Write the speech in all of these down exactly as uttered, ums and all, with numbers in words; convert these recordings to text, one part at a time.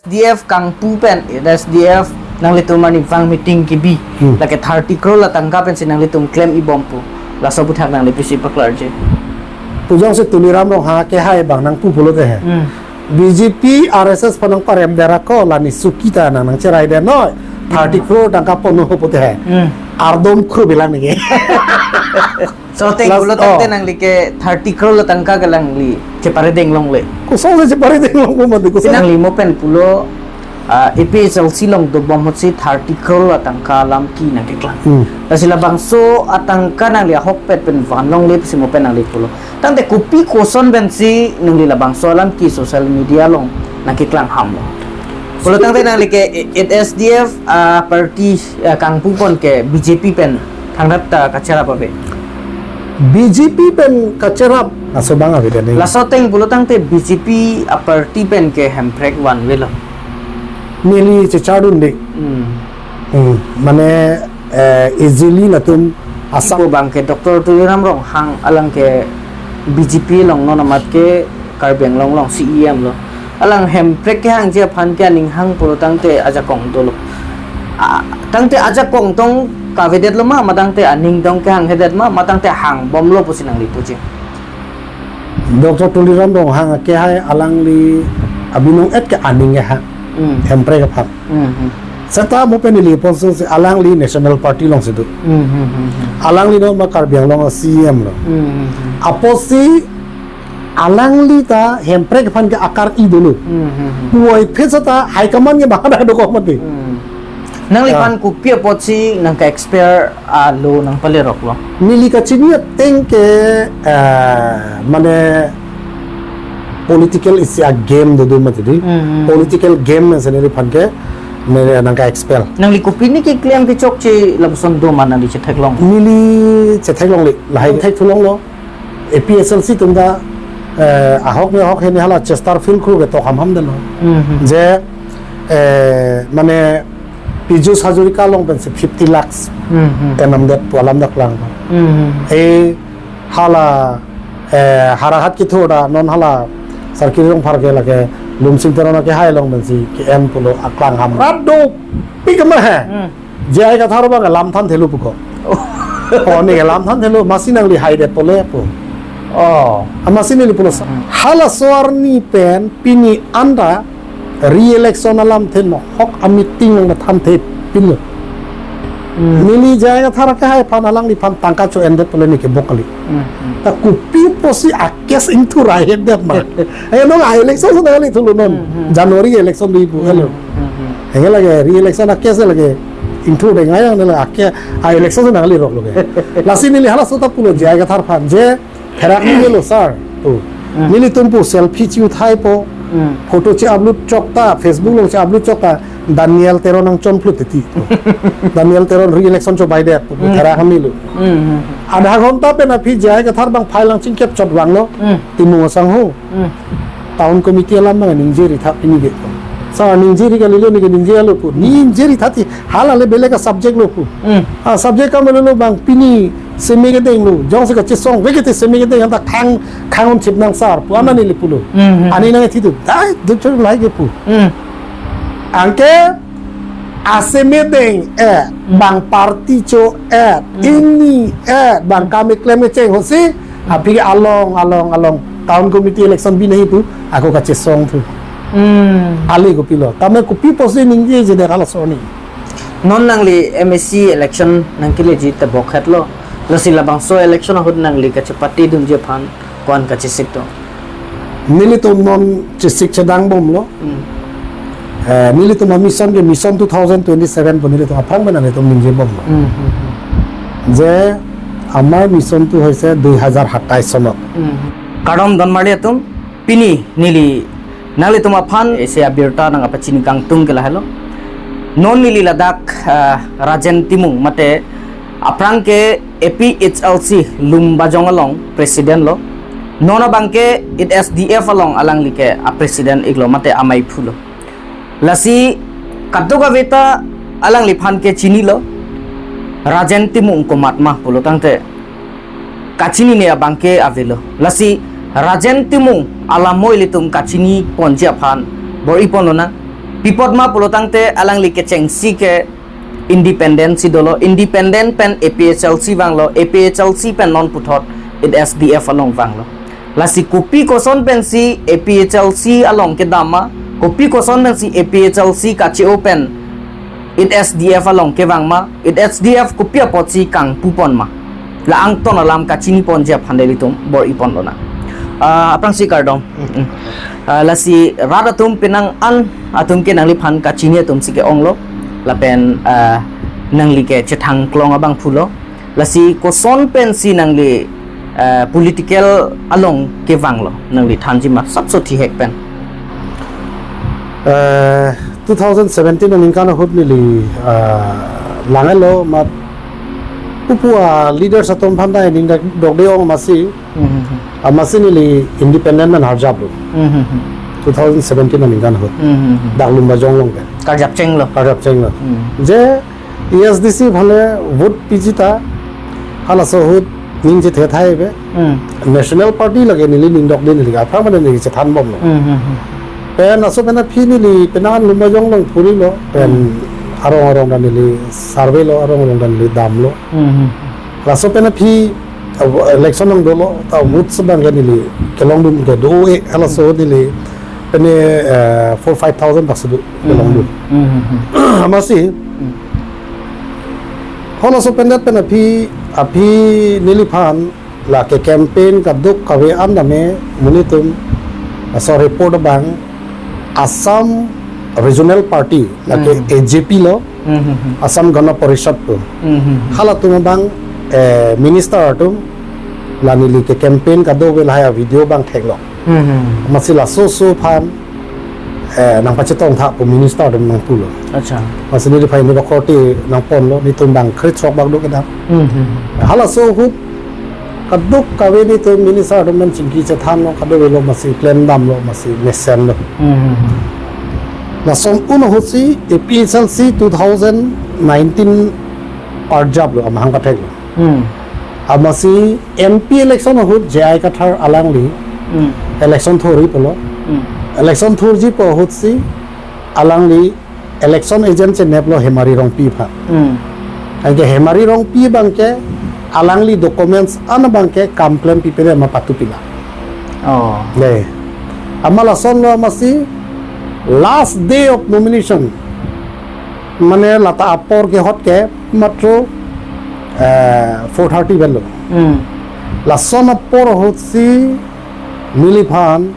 D F kangpu pen, S D F nanglitum arnivang meeting kebi. Hmm. Lake thirty crore atangka pensi nanglitum klem-i bom pu. Laso aputhak nangli pisi paklarji. Pujong si Tuliram Ronghang kehai abang nangpu pulote he. Hmm. B J P, R S S aphan nangparem dera ko la nisuki ta nang nangcherai de noi. Thirty crore atangka ponho pulote he. Hmm. Ardom khru bilang neke. So, teng Plus, pulo tangte oh. Nangli ke thirty crore atangka ke nangli chepare deng longle. Kosonsi chepare deng long mati, koson. Nangli mo pen pulo, ah, A P H L C along dobom ahut si thirty crore atangka alam ke nangkeklang. Hmm. Lasi labangso atangka nangli ahokpet pen van longle pusi mo pen nangli pulo. Tangte kopi koson pensi nangli labangso alam ke social media along nangkeklang ham lo? Pulo tangte nangli ke, eh, S D F, ah, party, ah, kangpu pon ke B J P pen thangnat ta kacherap ave. B J P pen kacherap laso abang ave de ni. Laso ateng pulo tangte B J P aparty pen ke Hemprek vanvelo. Neli chechardun de. Hmm. Hmm. Mane, eh, easily latum Assam. Ipo abang ke Doctor Tuliram Ronghang alang ke B J P along non amat ke Karbi Anglong along C E M lo. Alang Hemprek kehangji aphan ke aning hang pulo tangte ajakong dolo. Ah, tangte ajakong tong kavedet lo ma, ma tangte aning tong kehanghedet ma, ma tangte hangbomlo pusi nangli puji? Doctor Tuliram Ronghang kehai alangli abinong et ke aning kehang. Hmm. Hemprek aphan. Hmm, hmm. Seta mo pen neli ponso si alangli National Party alongsi do. Hmm, hmm, hmm, hmm. Alangli non ma Karbi Anglong C E M lo. Hmm, hmm, hmm. Apotsi alangli ta Hemprek aphan ke akar-i dolo. Hmm, hmm, hmm. Puvoiphit seta high command ke bahana dokok mati. Hmm. Nangliphan, ah, kopi apotsi nangke-expel alo nangpaleroklo? Neli kachini ateng ke, eh, mane political isi a-game dodo mati di. Hmm, hmm. Political game si neliphan ke, ne, nangke-expel. Nangli kopi ne keklem kechokche lapuson do ma nangli chetheklong? Neli chetheklongle, lahai thek thulonglo. A P H L C atum ta, eh, ahok ne ahok hene hala Chesterfield khru ke tok hamham delo. Hmm, hmm. Je, eh, mane Piyush Hazarika along pensi fifty lakhs, hmm, hmm, tenamdet pu alam dak lang. Hmm, hmm. E hala, eh, Howraghat ketho ta non hala Sarkiri Rongphar ke lake Lumsing Teron akehai along pensi ke-en pulo aklang ham. Rat dopik ma he. Hmm. J I Kathar abang lam thanthelo puko. Oh. Oh, ne lam thanthelo, masi nangli haidet pule pu. Oh. Amasi neli pulo sa. Hmm. Halaso arni pen pini anta re-election alam theno hok a-meeting along thanthe pinlo. Hmm. Neli J I Kathar akehai aphan alangliphan tangka cho-endet pule neke bok kali. Hmm, hmm. Ta kopi apotsi a-case ingthu rai-etdet ma. Ayo non a-election so nangli thulo non. Hmm, hmm. January election do ipu, hmm, hello. Hmm, hmm. Anke lake re-election a-case lake ingthu deng ayang nela ake a-election so nangli roklo ke. Lasi neli halaso ta pulo J I Kathar aphan je therak nanglo sir. Tu. Hmm. Nelitum pu selfie che-uthaipo. Hmm. Photo che-upload chokta, Facebook along che-upload chokta, Daniel Teron nangchonphlut titi. Daniel Teron re-election chobaidet pu, hmm, therak nanglo. Hmm, hmm. Adha ghonta pen aphi J I Kathar abang file nangchingkep chot vanglo. Hmm. Timung asangho. Hmm. Town committee alam abang ningje ri tha pini ke. Sa ningje ri kalilo neke ningje alo pu. Ningje ri tha ti hala le belek a-subject lo pu. Hmm. A-subject kam lo abang pini seme kedeng lo. Jongsi kachesong veke te seme kedeng anta khang khang-un chip nang sir pu ana neli pulo. Hmm, hmm. Ani nangthi tu. Dai, doctor lahai ke pu. Hmm. Anke a-seme deng, eh, hmm, bang party cho, eh, hmm, ini, eh, bang kam keklem kecheng ahut si, aphi along, along, along, town committee election bi nahi pu, ako kachesong thu. Hmm. Ali kopilo. Tame kopi apotsi ningjejedet halaso arni? Non nangli M A C election nangkeleji te bokhet lo. Lasi labangso election ahut nangli kachepate dunji aphan ko-an kachesik do? Nelitum non chesik chedang bomlo. Hmm. Eh, nelitum a-mission ke Mission two thousand twenty-seven pu nelitum aphrang pen nelitum ningje bomlo. Hmm, hmm, hmm. Je amar mission tu hoise dui hajar satais sonot. Hmm. Kardom donmarli atum, pini neli nanglitum aphan isi abirta nangkapachini kangtung ke lahelo. Non neli ladak, ah, Rajen Timung mate aphrang ke A P H L C Lumbajong along president lo. Non abang ke it S D F along alangli ke a-president iklo mate amaiphu lo. Lasi kadokave ta alangliphan ke chinilo. Rajen Timung komat ma pulo tangte kachinine abang ke avelo. Lasi Rajen Timung alam mo ilitum kachini ponji aphan bor-i ponlonang. Pi apot ma pulo tangte alangli kechengsi ke independent si dolo, independent pen A P H L C vanglo, A P H L C pen non puthot it S D F along vanglo. Lasi kopi koson pensi A P H L C along kedam ma, kopi koson pensi A P H L C kache-o pen it S D F along kevang ma, it S D F kopi apotsi kangpupon ma. La angton alam kachiniponji aphan ilitum bor-ipon lonang. Ah, aphrangsi kardom. Mm. Ah, lasi rat atum penang an atum ke nangliphan kachini atumsi ke-onglo. Lapen, ah, nangli ke chethang klong abang pulo. Lasi koson pensi nangli, ah, political along kevanglo. Nangli thanji ma sapso thihek pen. Eh, two thousand seventeen aningkan ahut neli, ah, langelo mat pupu a leaders atum aphan ta ining dak dokde-ong amatsi, Hmm, hmm, hmm. Amatsi neli independent pen harjaplo. Hmm, hmm, hmm. Two thousand seventeen aningkan ahut. Hmm, hmm, hmm. Dak Lumbajong along pen. Karjap chenglo. Karjap chenglo. Hmm. Je A S D C aphan le vote piji ta halaso ahut ning chethe thai ave. Hmm. National Party lake neli ning dokde, neli aphrang mane neli chethanbomlo. Hmm, hmm, hmm. Pen laso pen aphi neli penang Lumbajong along phurilo. Pen Hmm. arong arong ta neli survey lo, arong arong ta neli damlo. Hmm, hmm. Laso pen aphi, uh, election nangdolo, ta votes abang ke neli kelongdun ke do-e, halaso neli pen, eh, four five thousand bak si do kelongdun. Hmm, hmm, hmm. Amatsi, Hmm. halaso pendet pen aphi, aphi neliphan lake campaign kadokave an tame monit atum laso report abang Assam Regional Party, lake Hmm. A G P lo, Hmm, hmm, hmm. Assam Gana Parishad pu. Hmm, hmm, hmm. Halatum abang, eh, minister atum la neli ke campaign kadokave lahai a video abang theklo. Hmm, hmm, hmm. Amatsi laso oso aphan, eh, nangpachetong tha pu minister atum nangpulo. Acha. Amatsi neliphan neli ba korte nangponlo, netum abang krethrok bak do kedam. Hmm, hmm, hmm. Halaso ahut kadokave netum minister atum pen chingki chethanlo, kadokavelo amatsi klem damlo, amatsi mesenlo. Hmm, hmm, hmm. Lason un ahutsi A P H L C two thousand nineteen arjaplo, amahang katheklo. Hmm. Amatsi M P election ahut J I Kathar alangli Hmm. election thurji pulo. Hmm. Election thurji pu ahutsi alangli election agent cheneplo Hemari Rongpi aphan. Hmm. Anke Hemari Rongpi abang ke alangli documents an abang ke kam klem pipe ma patu pila. Oh. Dei. Amat lasonlo amatsi last day of nomination. Mane lata apor kehot ke matro, eh, four thirty pen lo. Hmm. Lason apor ahutsi neliphan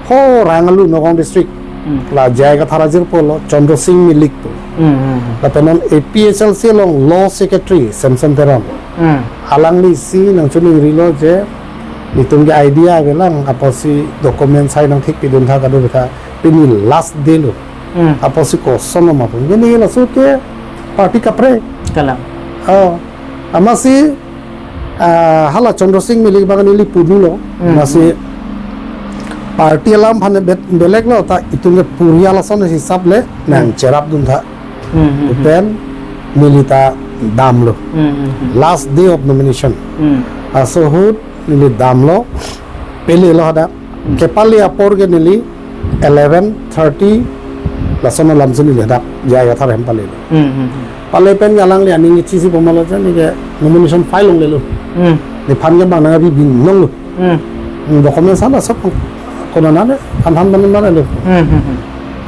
ho Rangalu Nagaon district. Hmm. La J I Kathar ajirpo lo Chandra Sing Milik pu. Hmm, hmm, hmm. Lapen non A P H L C along law secretary Samson Teron. Hmm. Alanglisi nangchiningrilo je netum ke idea avelang apotsi documents hai nangthik pidun tha kadokave tha pini last day lo. Hmm. Apotsi kosonlo ma pu. Pini laso ke party kaprek. Kalang. Oh. Amatsi ah, hala Chandra Sing Milik abang neli punulo, Hmm. amatsi party alam aphan bet-, belek lo ta itum ke puri lason hisap le nang Hmm. cherapdun tha. Hmm, hmm, hmm. Pen neli ta damlo. Hmm, hmm, hmm. Last day of nomination. Hmm. Laso ahut neli damlo, pelelo hadak. Hmm. Kepale apor ke neli eleven thirty lason alamsi neli hadak J I Kathar hem palelo. Hmm, hmm, hmm. Pale pen alangli aning ichisi pamalo je neke nomination file longlelo. Hmm. Nephan ke bang nang abi binong lo. Hmm. Hmm, documents an asap konat nane, han han ban ban lo. Hmm, hmm, hmm.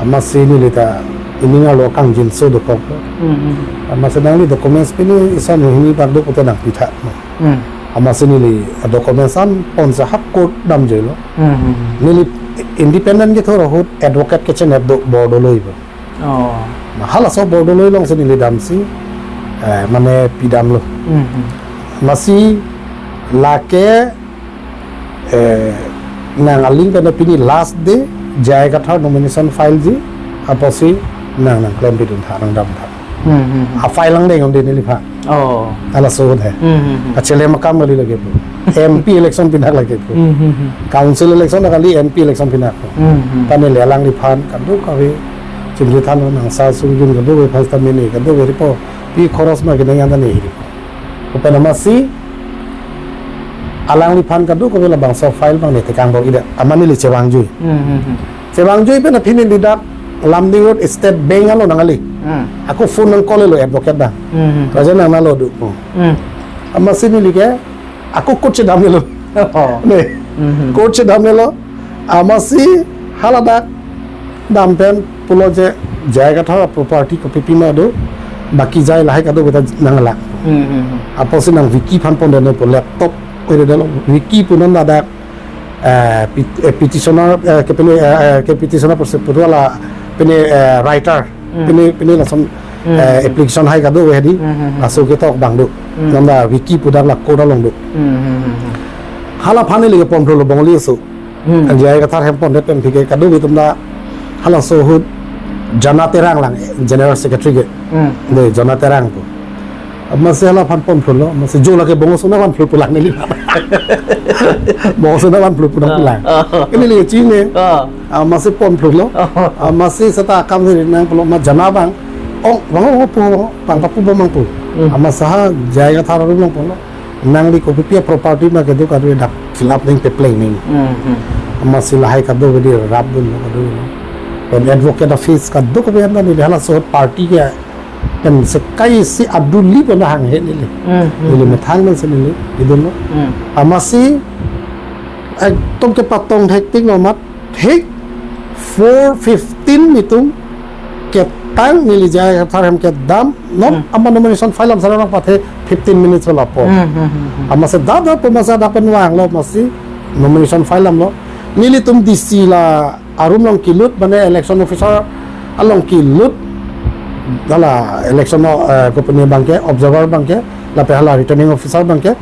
Amatsi neli ta ining arlo kangjinso dokok. Hmm, hmm. Amatsi nangli documents pini ison hini bak do pute nangpitha. Hmm. Amatsi neli documents an ponsa hak court damjelo. Hmm, hmm, hmm. Neli independent kethur ahut advocate kechenep do bor doloi pu. Oh. Halaso bor doloi alongsi neli damsi, eh, mane pidamlo. Hmm, hmm. Amatsi lake, eh, nang aling pen pini last day, J I Kathar nomination file ji, apotsi nang nangklem pidun tha, nangdam tha. Hmm, hmm, hmm. A file lang deng om de neliphan. Oh. Halaso ahut he. Hmm, hmm, hmm. Achelem akam kali lake pu. M P election pinak lake pu. Hmm, hmm, hmm. Council election kali M P election pinak pu. Hmm, hmm. Tame le alangliphan kadokave chingki thanlo nang sa sung jun kadokave first time ne kadokave ripo. Pi khoros ma kineng anta ne hiri. Lapen amatsi alangliphan kadokave labangso file abang ne tekang bor-idet. Amat neli chevangjui. Hmm, hmm, hmm. Chevangjui pen aphi neli dak Lumding Road State Bank along nangkali. Hmm. Ako phone nang call lo advocate abang. Hmm. Raja nang nalo do. Hmm. Amatsi neli ke ako court chedamlo. Oh. Ne. Hmm. Court chedamlo. Amatsi haladak dam pen pulo je J I Kathar property kopi pima do. Baki jai lahai kado kita nangla. Hmm. Apotsi nang Vicky aphan pon dene pu laptop ko de lo. Vicky pu non ladak eh, pet-, eh, petitioner, eh, ke pini, eh, eh, ke petitioner pusi putu la pini, eh, writer, Hmm. pini, pini lason, Hmm. eh, application hai kado hedi, Hmm, hmm, hmm. Laso ketok abang do. Hmm. Nonda Vicky pu dak la court along do. Hmm, hmm, hmm, hmm. Hala aphan neli ke pon phlo Bongali aso. Hmm. J I Kathar hem pondet pen aphi ke kado atum ta halaso ahut Jana Terang lang, General Secretary ke. Hmm. De, Jana Terang pu. Amatsi hala aphan pon phlo, amatsi jo lake bongosona van phlo pulang neli. Bongosona van phlo pulang Ah, pulang. Ah. Ini lagi cine. Ah. Amatsi pon phlo. Ah. Amatsi seta akam siri nang phlo ma Jana abang. Oh, bang oh pu, bang papu bang pu. Hmm. Amatsi ha J I Kathar arum lang phlo. Nangli kopi pia property ma kedo kado dak fill up ning pe planning. Hmm, hmm. Amatsi lahai kado kado rap dun kado. Pen advocate office kado kopi anda neli halaso party ke pen sekai si aduli pen hanghe neli. Hmm, hmm, Neli hmm. methang nang si neli, idun lo. Hmm. Amatsi ekdom kepatong hektik lo amat, thik four fifteen nitum ketang neli J I Kathar hem kedam, non Hmm. ama nomination file lam sarang pathe fifteen minutes lo lapu. Hmm, hmm, hmm, hmm. Amatsi dada pu amatsi dak pen vanglo amatsi nomination file lam lo. Nelitum D C la arum along kelut, mane election officer along kelut. Hala election, eh, company abang ke, observer abang ke, lapen hala returning officer abang ke,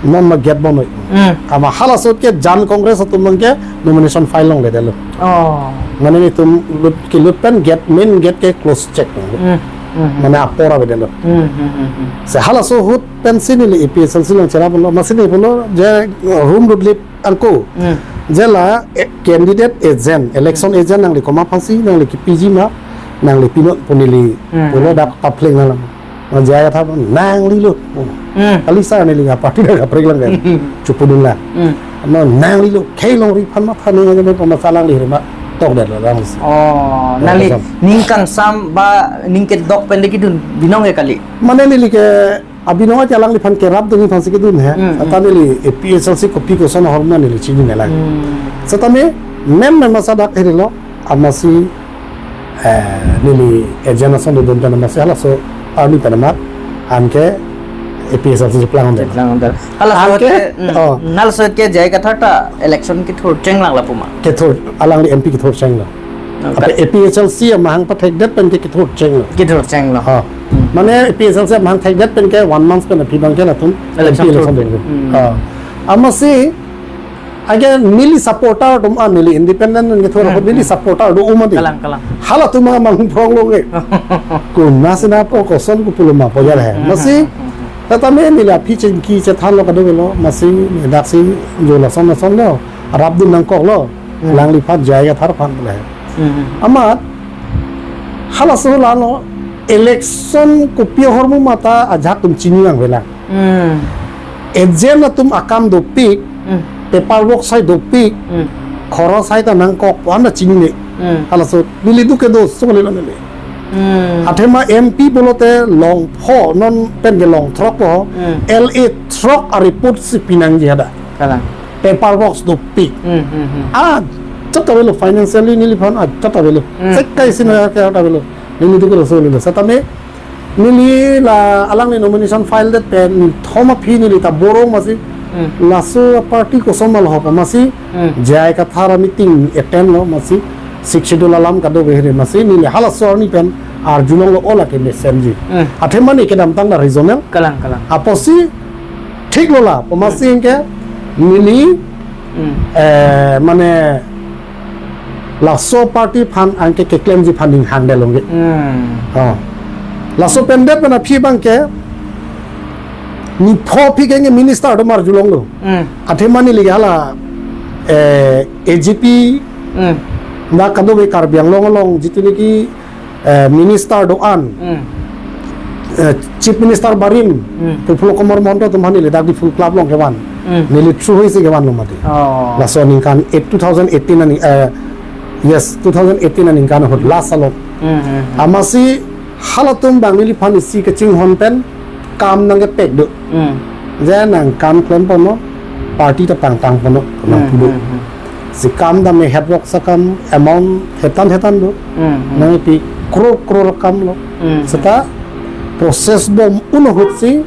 non ma gate bon noi. Hmm. Amat halaso ahut ke Jan Congress atum abang ke nomination file longledetlo. Oh. Mane nelitum lut kelut pen gate, main gate ke close check lo. Hmm. Hmm. Mane apor avedetlo. Hmm, hmm, hmm, hmm. Si halaso ahut pensi neli A P H L C along cherap lo, amatsi neli pulo je room lut lip angko. Hmm. Je la, eh, candidate agent, election Hmm. agent nangli komat aphansi, nangli kepiji ma, nangli pinon pu neli Hmm. pulo dak papleng nanglang. J I Kathar nangli lo. Hmm. Kali sa neli nang party dak kaprek lang kan. Hmm. Chupudun lang. Hmm. Ano nangli lo, khei longri aphan matha ning aja pu amatsi alangli rima tokdetlo lang si. Oh, Ya, nangli kasam. Ning kangsam ba ning kedok pen de kedun binong ke kali. Mane neli ke abinong aja alangliphan kerap dun aphansi kedun he. Hmm, hmm. Seta neli A P H L C kopi koson ahormu neli chinine lang. Hmm. Setame mem mem amatsi dak helo amatsi, eh, neli agent ason dodun pen amatsi halaso arni pen amat anke A P H L C cheplang dun. Cheplang dun. Halaso Anke, ahut ke, hmm, oh. Halaso ahut ke J I Kathar ta election kethur chenglang lapu ma. Kethur, alangli M P kethur chenglo. Oh, Ape ka- A P H L C amahang pathekdet pen ke kethur chenglo. Kethur chenglo. Ha. Hmm. Mane A P H L C amahang thekdet pen ke one month pen aphi abang ke latum Election M P election thur. dun. Hmm. Ha. Amatsi age neli supporter atum an neli independent nangkethur Hmm, ako neli hmm. supporter do uma di. Kalang, kalang. Halatum amahang phonglonge. Konat si na po koson ko pulo ma po ya he. Hmm, Amatsi hmm, hmm, hmm. Setame neli aphi chingki chethanlo kadokave lo. Amatsi neli daksi jo lason lason lo. Rap dun nangkoklo. Hmm. Alangliphan J I Kathar aphan pule. Hmm. Amat halaso lalo election kopi ahormu mata ajahak atum chini nangvelang. Hmm. Agent atum akam dopik, Hmm. paperwork sai dopik, Hmm. khoros sai ta nangkok pu an ta chinine. Hmm. Halaso neli do kedo so neli neli. Hmm. Athema M P pulote longpho non pen ke longthrok po. Hmm. L A throk a report si pinangji hadak. Kalang. Paperworks dopik. Hmm, hmm, hmm. Ah, chat avelo financially neliphan, ah, chat avelo. Hmm. Sekai sina ke chat avelo. Neli do kedo so neli. Setame neli la alangli nomination file det pen thom aphi neli ta borong amatsi. Hmm. Laso party koson ma lahop amatsi. Hmm. J I Kathar a meeting attend lo amatsi. Sixth Schedule alam kadokave hiri amatsi. Neli halaso arni pen arjulonglo ola ke mesenji. Hmm. Athema neli kedamtang la regional. Kalang, kalang. Apotsi thik lo la, pu amatsi Hmm. ke neli, Hmm. eh, mane laso party aphan anke keklemji aphan ning hangde longge. Hmm. Oh. Laso pen det pen aphi abang ke neli pho aphi ke nge minister do arjulonglo. Hmm. Athema neli hala, eh, A G P Hmm. na kadokave Karbi Anglong along jitu niki eh, minister do-an, Hmm. eh, Chief Minister barim, Hmm. Prafulla Kumar Mahanta atum aphan neli dak Diphu Club along kevan. Hmm. Neli through hui si kevanlo mati. Oh. Laso aningkan eight, two thousand eighteen ani, eh, Yes, two thousand eighteen aningkan ahut last along. Hmm, hmm, hmm. Amatsi halatum bang neliphan isi kachinghon pen kam nangkepek do. Hmm. Je nang kam klem ponlo, party ta pangtang ponlo, nang Hmm, pudo. Hmm, hmm. Si kam dam e headwork sa kam amount hetan hetan do. Hmm, hmm. Nangpi crore crore kam lo. Hmm, hmm. Seta process bom un ahutsi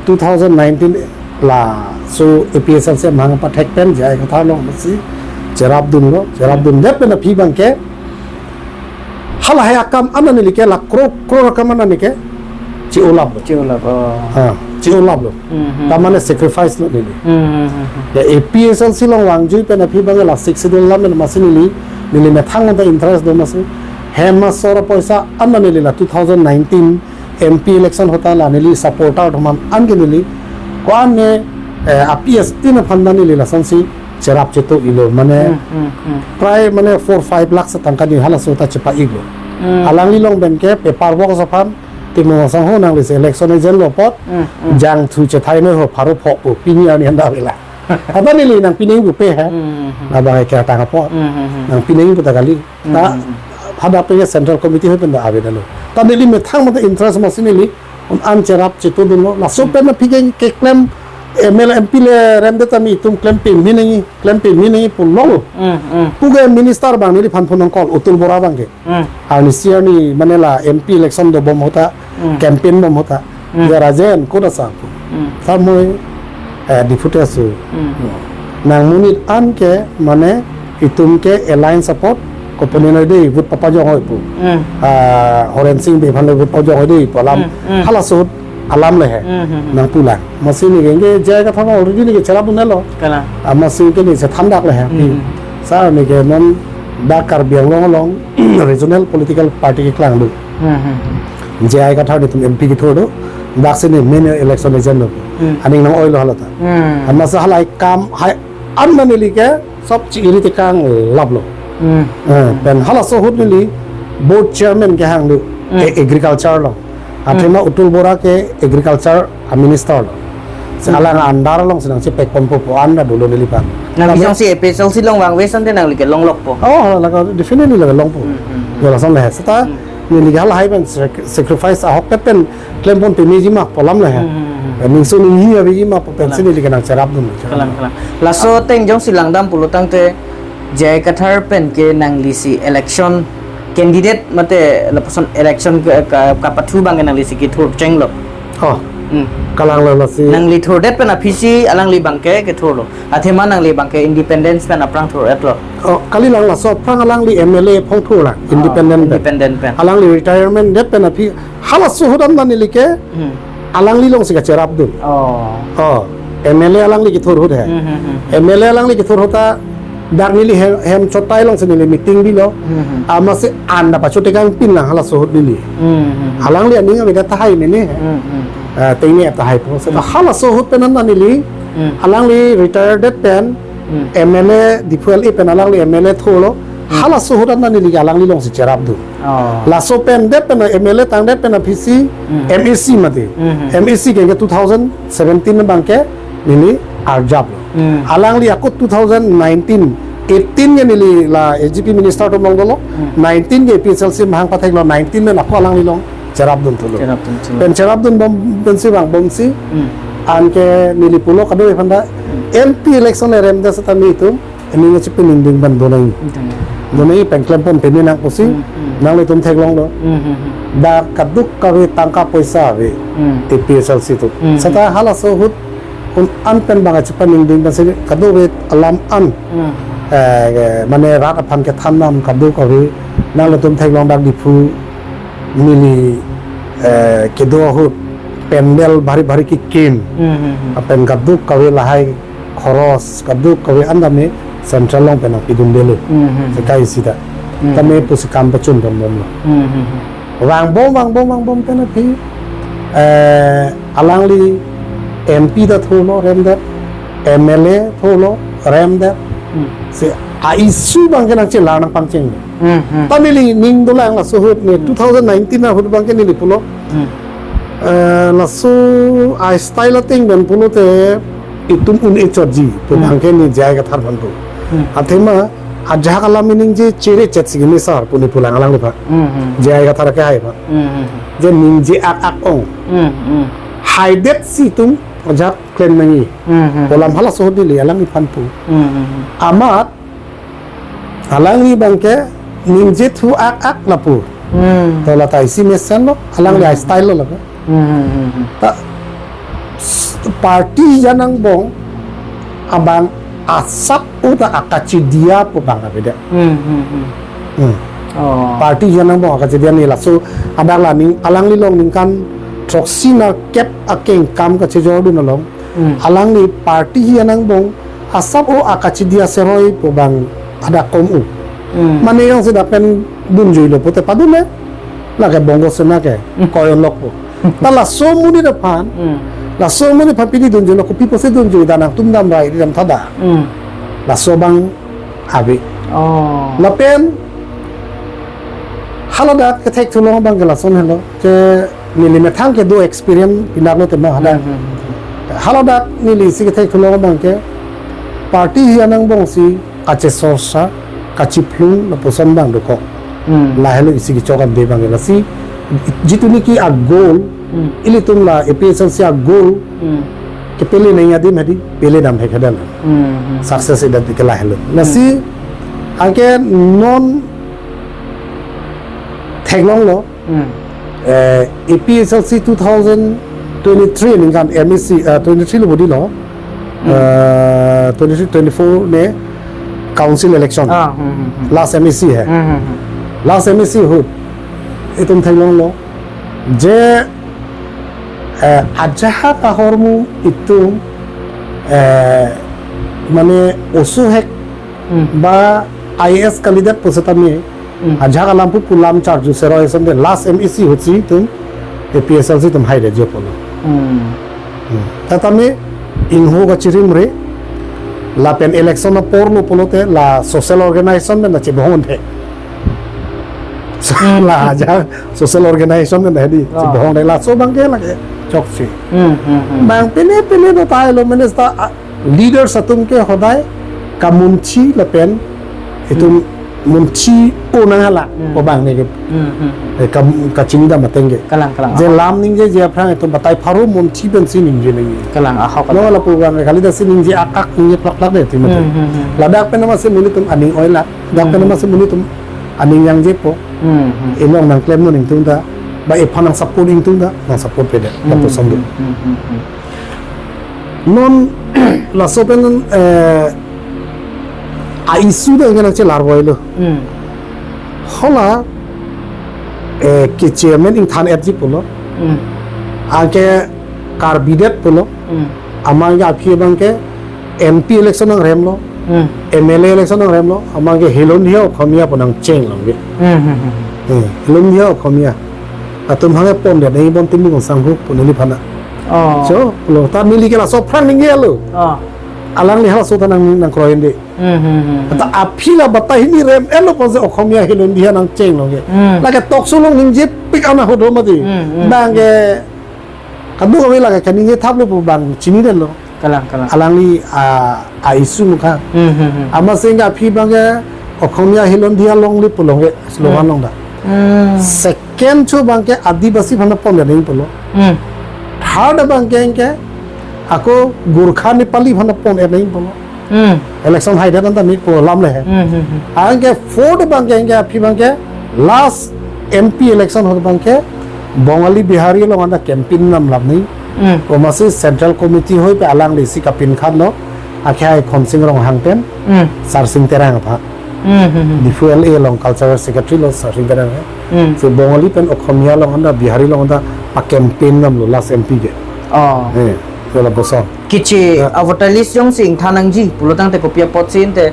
two thousand nineteen laso A P H L C amahang pathek pen J I Kathar along amatsi cherapdunlo, cherapdundet pen aphi bangke halahei akam an neli ke la crore crore akam an neli ke chi-olaplo. Chi-olap, oh. Ha, chi-olaplo. Hmm, hmm. Ta mane sacrifice lo neli. Hmm, hmm, hmm, hmm. Ya A P H L C along vangjui pen aphi bangke la Sixth Schedule alam pen amatsi neli, neli methang ta interest do amatsi. Hem asor apoisa an neli la two thousand nineteen M P election ahut ta la neli supporter atum an ke neli ko-an ne, eh, A P S tin aphan ta neli lasonsi cherap cheto-ilo mane Hmm, hmm, hmm. prai mane four five lakh atangka neli halaso ta chepa-iklo. Hmm. Alangli along pen ke paperwork aphan Timung Sangho nanglisi election agent lo apot Hmm, hmm. jangthu chethai noi ho pharo pho pu pini arni anda avela. Ata neli nangpi nangji pupe he. Hmm, hmm. Labang ke atang apot. Hmm, hmm, hmm. Nangpi nangji pu ta kali. Ta Hmm, hmm, hmm. hadak pen central committee ahut pen ta avedetlo. Ta neli methang mate interest amatsi neli un-an cherap chetodunlo. Laso Hmm. pen aphi ke keklem M L A M P le remdet tame itum klem peme nangji, klem peme nangji pulo. Hmm, hmm. Puke minister bang neliphan phone nangcall, Atul Bora bangke. Hmm. Arnisi arni mane la M P election dobom ahut ta, Hmm. campaign bom ahut ta. Hmm. Ya Rajen, koda sa pu. Hmm. Sa moi, eh, Diphu te aso. Hmm. Nang monit an ke mane itum ke alliance apot kopone noi dei vote papajong oi pu. Hmm. Ah, Horen Sing Bey aphan le vote papajong oi dei pu alam. Hmm, hmm. Halaso ahut alam le he. Hmm, hmm, hmm. Nangpulang. Amatsi neli ke J I Kathar already neli ke cherapdunlo. Kalang. Amatsi ke neli chethandak le he. Hmm. Sa neli ke non dak Karbi Anglong along regional political party keklang do. Hmm, hmm, hmm. J I Kathar netum M P kethur do. Daksi ne main election agent do. Hmm. Aning nang-oilo hala ta. Hmm. Amatsi halahei kam hai an neli ke sob chi-iri tekang laplo. Hmm. Eh, pen halaso ahut neli board chairman kehang do. Hmm. E-, agriculture along. Athema Hmm. Atul Bora ke agriculture a minister lo. Si Hmm. alang under alongsi nangchepek ponpo pu anda dolo neliphan. Nang Tapi bisong si A P H L C along vangve asonte nangli ke longlokpo. Oh, la ka definitely la longpo. Hmm, hmm, hmm. Ya lason le he. Seta Hmm. neli ke halahei pen sac-, sacrifice ahokpet pen klem pon pemeji ma pu alam le he. Hmm, hmm, hmm. Ningso ninghi aveji ma pu pensi Alam. neli ke nangcherapdun. Kalang, kalang. Laso ateng jongsi langdam pulo tangte J I Kathar pen ke nanglisi election candidate mate lapuson election ke, ke, kapathu bangke nanglisi kethur chenglo. Oh. Hmm. Kalanglo lasi. Nangli thurdet pen aphisi alangli bangke kethurlo. Athema nangli bangke independence pen aphrang thur-etlo. Oh, kalilang laso aphrang alangli M L A aphong thurlang, Oh, independent pen. independent pen. Alangli retirement det pen aphi halaso ahut an neli ke Hmm. alangli alongsi kacherapdun. Oh. Oh, M L A alangli kethur ahut he. Hmm, hmm, hmm. M L A alangli kethur ahut ta dak neli hem, hem chotai alongsi neli meeting bilo. Hmm, hmm. Amatsi anda pachotekang pinlang halaso ahut neli. Hmm, hmm, hmm. Alangli aning ave tahai mene he. Hmm, hmm. Eh, tengme tahai po. Seta Hmm. halaso ahut pen an neli. Hmm. Alangli retired det pen Hmm. M L A Diphu L A pen alangli M L A thurlo. Hmm. Halaso ahut an neli ke alangli alongsi cherapdun. Oh. Laso pen det pen M L A tangdet pen aphisi Hmm. M A C mati. Hmm. M A C ke two thousand seventeen bangke neli arjaplo. Hmm. Alangli ako two thousand nineteen, eighteen ke neli la A G P minister atum along dolo. Hmm. Nineteen ke A P H L C amahang patheklo, nineteen pen ako alangli along cherapdun thulo. Cherapdun thulo. Pen cherapdun bom pensi vangbomsi. Hmm. Anke neli pulo kado-ave aphan ta Hmm. M P election le remdet setame itum aning chepiningding pen donai. Donai. Donai pen klem pon peme nang pusi, Hmm, hmm. nanglitum theklonglo. Hmm, hmm, hmm. Dak kadokave tangka poisa ave, Hmm. A P H L C atum. Hmm, Seta hmm. halaso ahut un-an pen bang chepaningding pensi kadokave alam an. Hmm. Eh, mane rat aphan kethan dam kadokave nanglitum theklong dak Diphu neli, eh, kedo ahut pandal bhari bhari kekim. Hmm, hmm, hmm. Lapen kadokave lahai khoros kadokave an tame central along pen nangpidundelo. Hmm, hmm. Sekai sita. Hmm. Tame pusi kam pachun ponbomlo. Hmm, hmm, hmm. Vangbom, vangbom, vangbom pen aphi, eh, alangli M P ta thurlo remdet, M L A thurlo remdet. Hmm. Si a-issue bangke nangchelar nangpangcheng. Hmm, hmm. Ta neli ning dolang laso ahut ne Hmm. two thousand nineteen ahut bangke neli pulo. Hmm. Eh, laso a-style ateng pen pulote itum un-e chotji pu Hmm. bangke ne J I Kathar aphan pu. Hmm. Athema Ajahak alam ningje chere chet si kimi sar puni pulang alangliphan. Hmm, hmm. J I Kathar ke hai phan. Hmm, hmm, hmm. Je ningje ak ak ong. Hmm, hmm. Haidet si itum ajahak klem nangji. Hmm, hmm. Pu alam halaso ahut neli alangliphan pu. Hmm, hmm, hmm. Amat alangli abangke ningje thu ak ak lapu. Hmm. To la ta isi mesenlo, alangli Hmm. a-style lo lapu. Hmm, hmm, hmm, hmm. Ta s- party ajangbong abang asap uta akachidiya pu abang avedet. Hmm, hmm, hmm. Hmm. Oh. Party ajangbong akachidiya, ne laso adak la ning alangli along ningkan throksi nerkep akengkam kachejordun along. Hmm. Alangli party ajangbong asap o akachidiya seroi pu abang adak kom-u. Hmm. Mane jongsi dak pen dunjuilo pute padunle. Lake Bongo Sena ke Hmm. koyon lokpo. Ta laso amonit aphan, Hmm. laso amonit aphan pini dunjuilo, kopi pusi dunjui, dak nangtum damrai dam tha da. Hmm. Laso abang ave. Oh. Lapen haladak kethekthu long abangke lason helo. Ke neli methang kedo experience pinaklo tema hadak. Hmm, hmm, hmm. Haladak neli isi kethekthu long abangke party ajangbong si kachesorsa, kachiphlung lapuson abang dokok. Hmm. Lahelo isi kechok ande abangke, lasi jitu niki a-goal, Hmm. ilitum la A P H L C a-goal, Hmm. kepele nangji adim hedi, pele dam hek hedan. Hmm, hmm. Success idat ke lahelo. Hmm. Lasi anke non theklonglo, Hmm. eh, A P H L C two thousand twenty-three ningkan M A C, eh, twenty-three lo bodi lo. Hmm. Eh, twenty-three twenty-four ne council election. Ah, hmm, hmm, hmm. Last M A C hai. Hmm, hmm, hmm. Last M A C ahut itum theklonglo je, eh, ajahak ahormu itum, eh, mane oso hek Hmm. ba I A S candidate pusitame, Hmm. ajahak alam pu pu alam charju seroi ason de last M A C ahut si itum A P H L C atum haidetji pulo. Hmm. Hmm. Ta tame ingho kachirimre lapen election apor lo pulote la social organization pen ta chebohong the. So, Hmm. la ajahak social organization pen ta hedi, Oh. chebohong the, laso abangke lake chokche. Hmm, hmm, hmm. Bang pine pine do tailo minister, a, leaders atum ke hodai kamunchi lapen itum Hmm. munchi onang hala Hmm. ko abang ne ke. Hmm, hmm, hmm. Eh, kam, kachingdam ateng ke. Kalang, kalang. Je Ahok. Lam ningjeje aphrang itum batai pharo munchi pensi ningje ningje. Kalang, ahok, No kalang. Lapu abang kali dasi ningje ak ak ningje plak plak de ti mate. Hmm, hmm, hmm. Ladak pen amatsi monit atum aning oilak. Dak pen Hmm. amatsi monit atum aning jangjepo. Hmm, hmm. Ilong nangklemnon ingtung ta, ba ephan nang support ingtung ta, nang support pedet. Hmm, Lapuson do. Hmm, hmm, hmm, hmm. Non laso pen, eh, a-issue ta anke nangchelar voilo. Hmm. Hala, eh, ke chairman ingthan etji pulo. Hmm. Anke Karbi det pulo. Hmm. Amat ke aphi abangke M P election nangremlo. Hmm. M L A election nangremlo. Amat ke Hilondia Okhomia pu nangchenglongji. Hmm, hmm, hmm. Eh, Hilondia Okhomia. Atum hangke pondet nangji Bontimung Sangho pu neliphan. Oh. So, lo ta neli ke laso aphrang ningjelo. Oh. Alangli halaso ta nang, nangkroide. Hmm, hmm, hmm, hmm. Ta aphi la batai hini rem-etlo pusi Okhomia Hilondia nangchenglongji. Hmm. Lake talk show along ningjepik ana hodo mati. Hmm, hmm, Bang hmm. ke kadokave lake kaningje thaplo pu bang chinidetlo. Kalang, kalang. Alangli a, a-issue mukha. Hmm, hmm, hmm. Amatsi anke aphi abangke Okhomia Hilondia longle pu longke slogan Hmm. long da. Hmm. Second cho abangke Adivasi aphan pondet nangji pulo. Hmm. Third abangke anke ako Gorkha Nepali aphan pondet nangji pulo. Hmm. Election haidet anta mi pu alam le he. Hmm, hmm, hmm. Anke fourth abangke anke aphi abangke last M P election ahut abangke Bongali Bihari along anta campaign namlap ni. Hmm. Komatsi Central Committee hoi pen alangli si kapinkhatlo. Akhai Khonsing Ronghang pen Hmm. Sarsing Terang aphan. Hmm, hmm, hmm. Diphu L A along Cultural Secretary lo Sarsing Terang he. Hmm. Si Bongali pen Okhomia along anta Bihari along anta a-campaign namlo last M P ke. Oh. Eh, so lapuson. Kichi Ya. a-voter list jongsi ingthan nangji pulotangte kopi apotsi ante,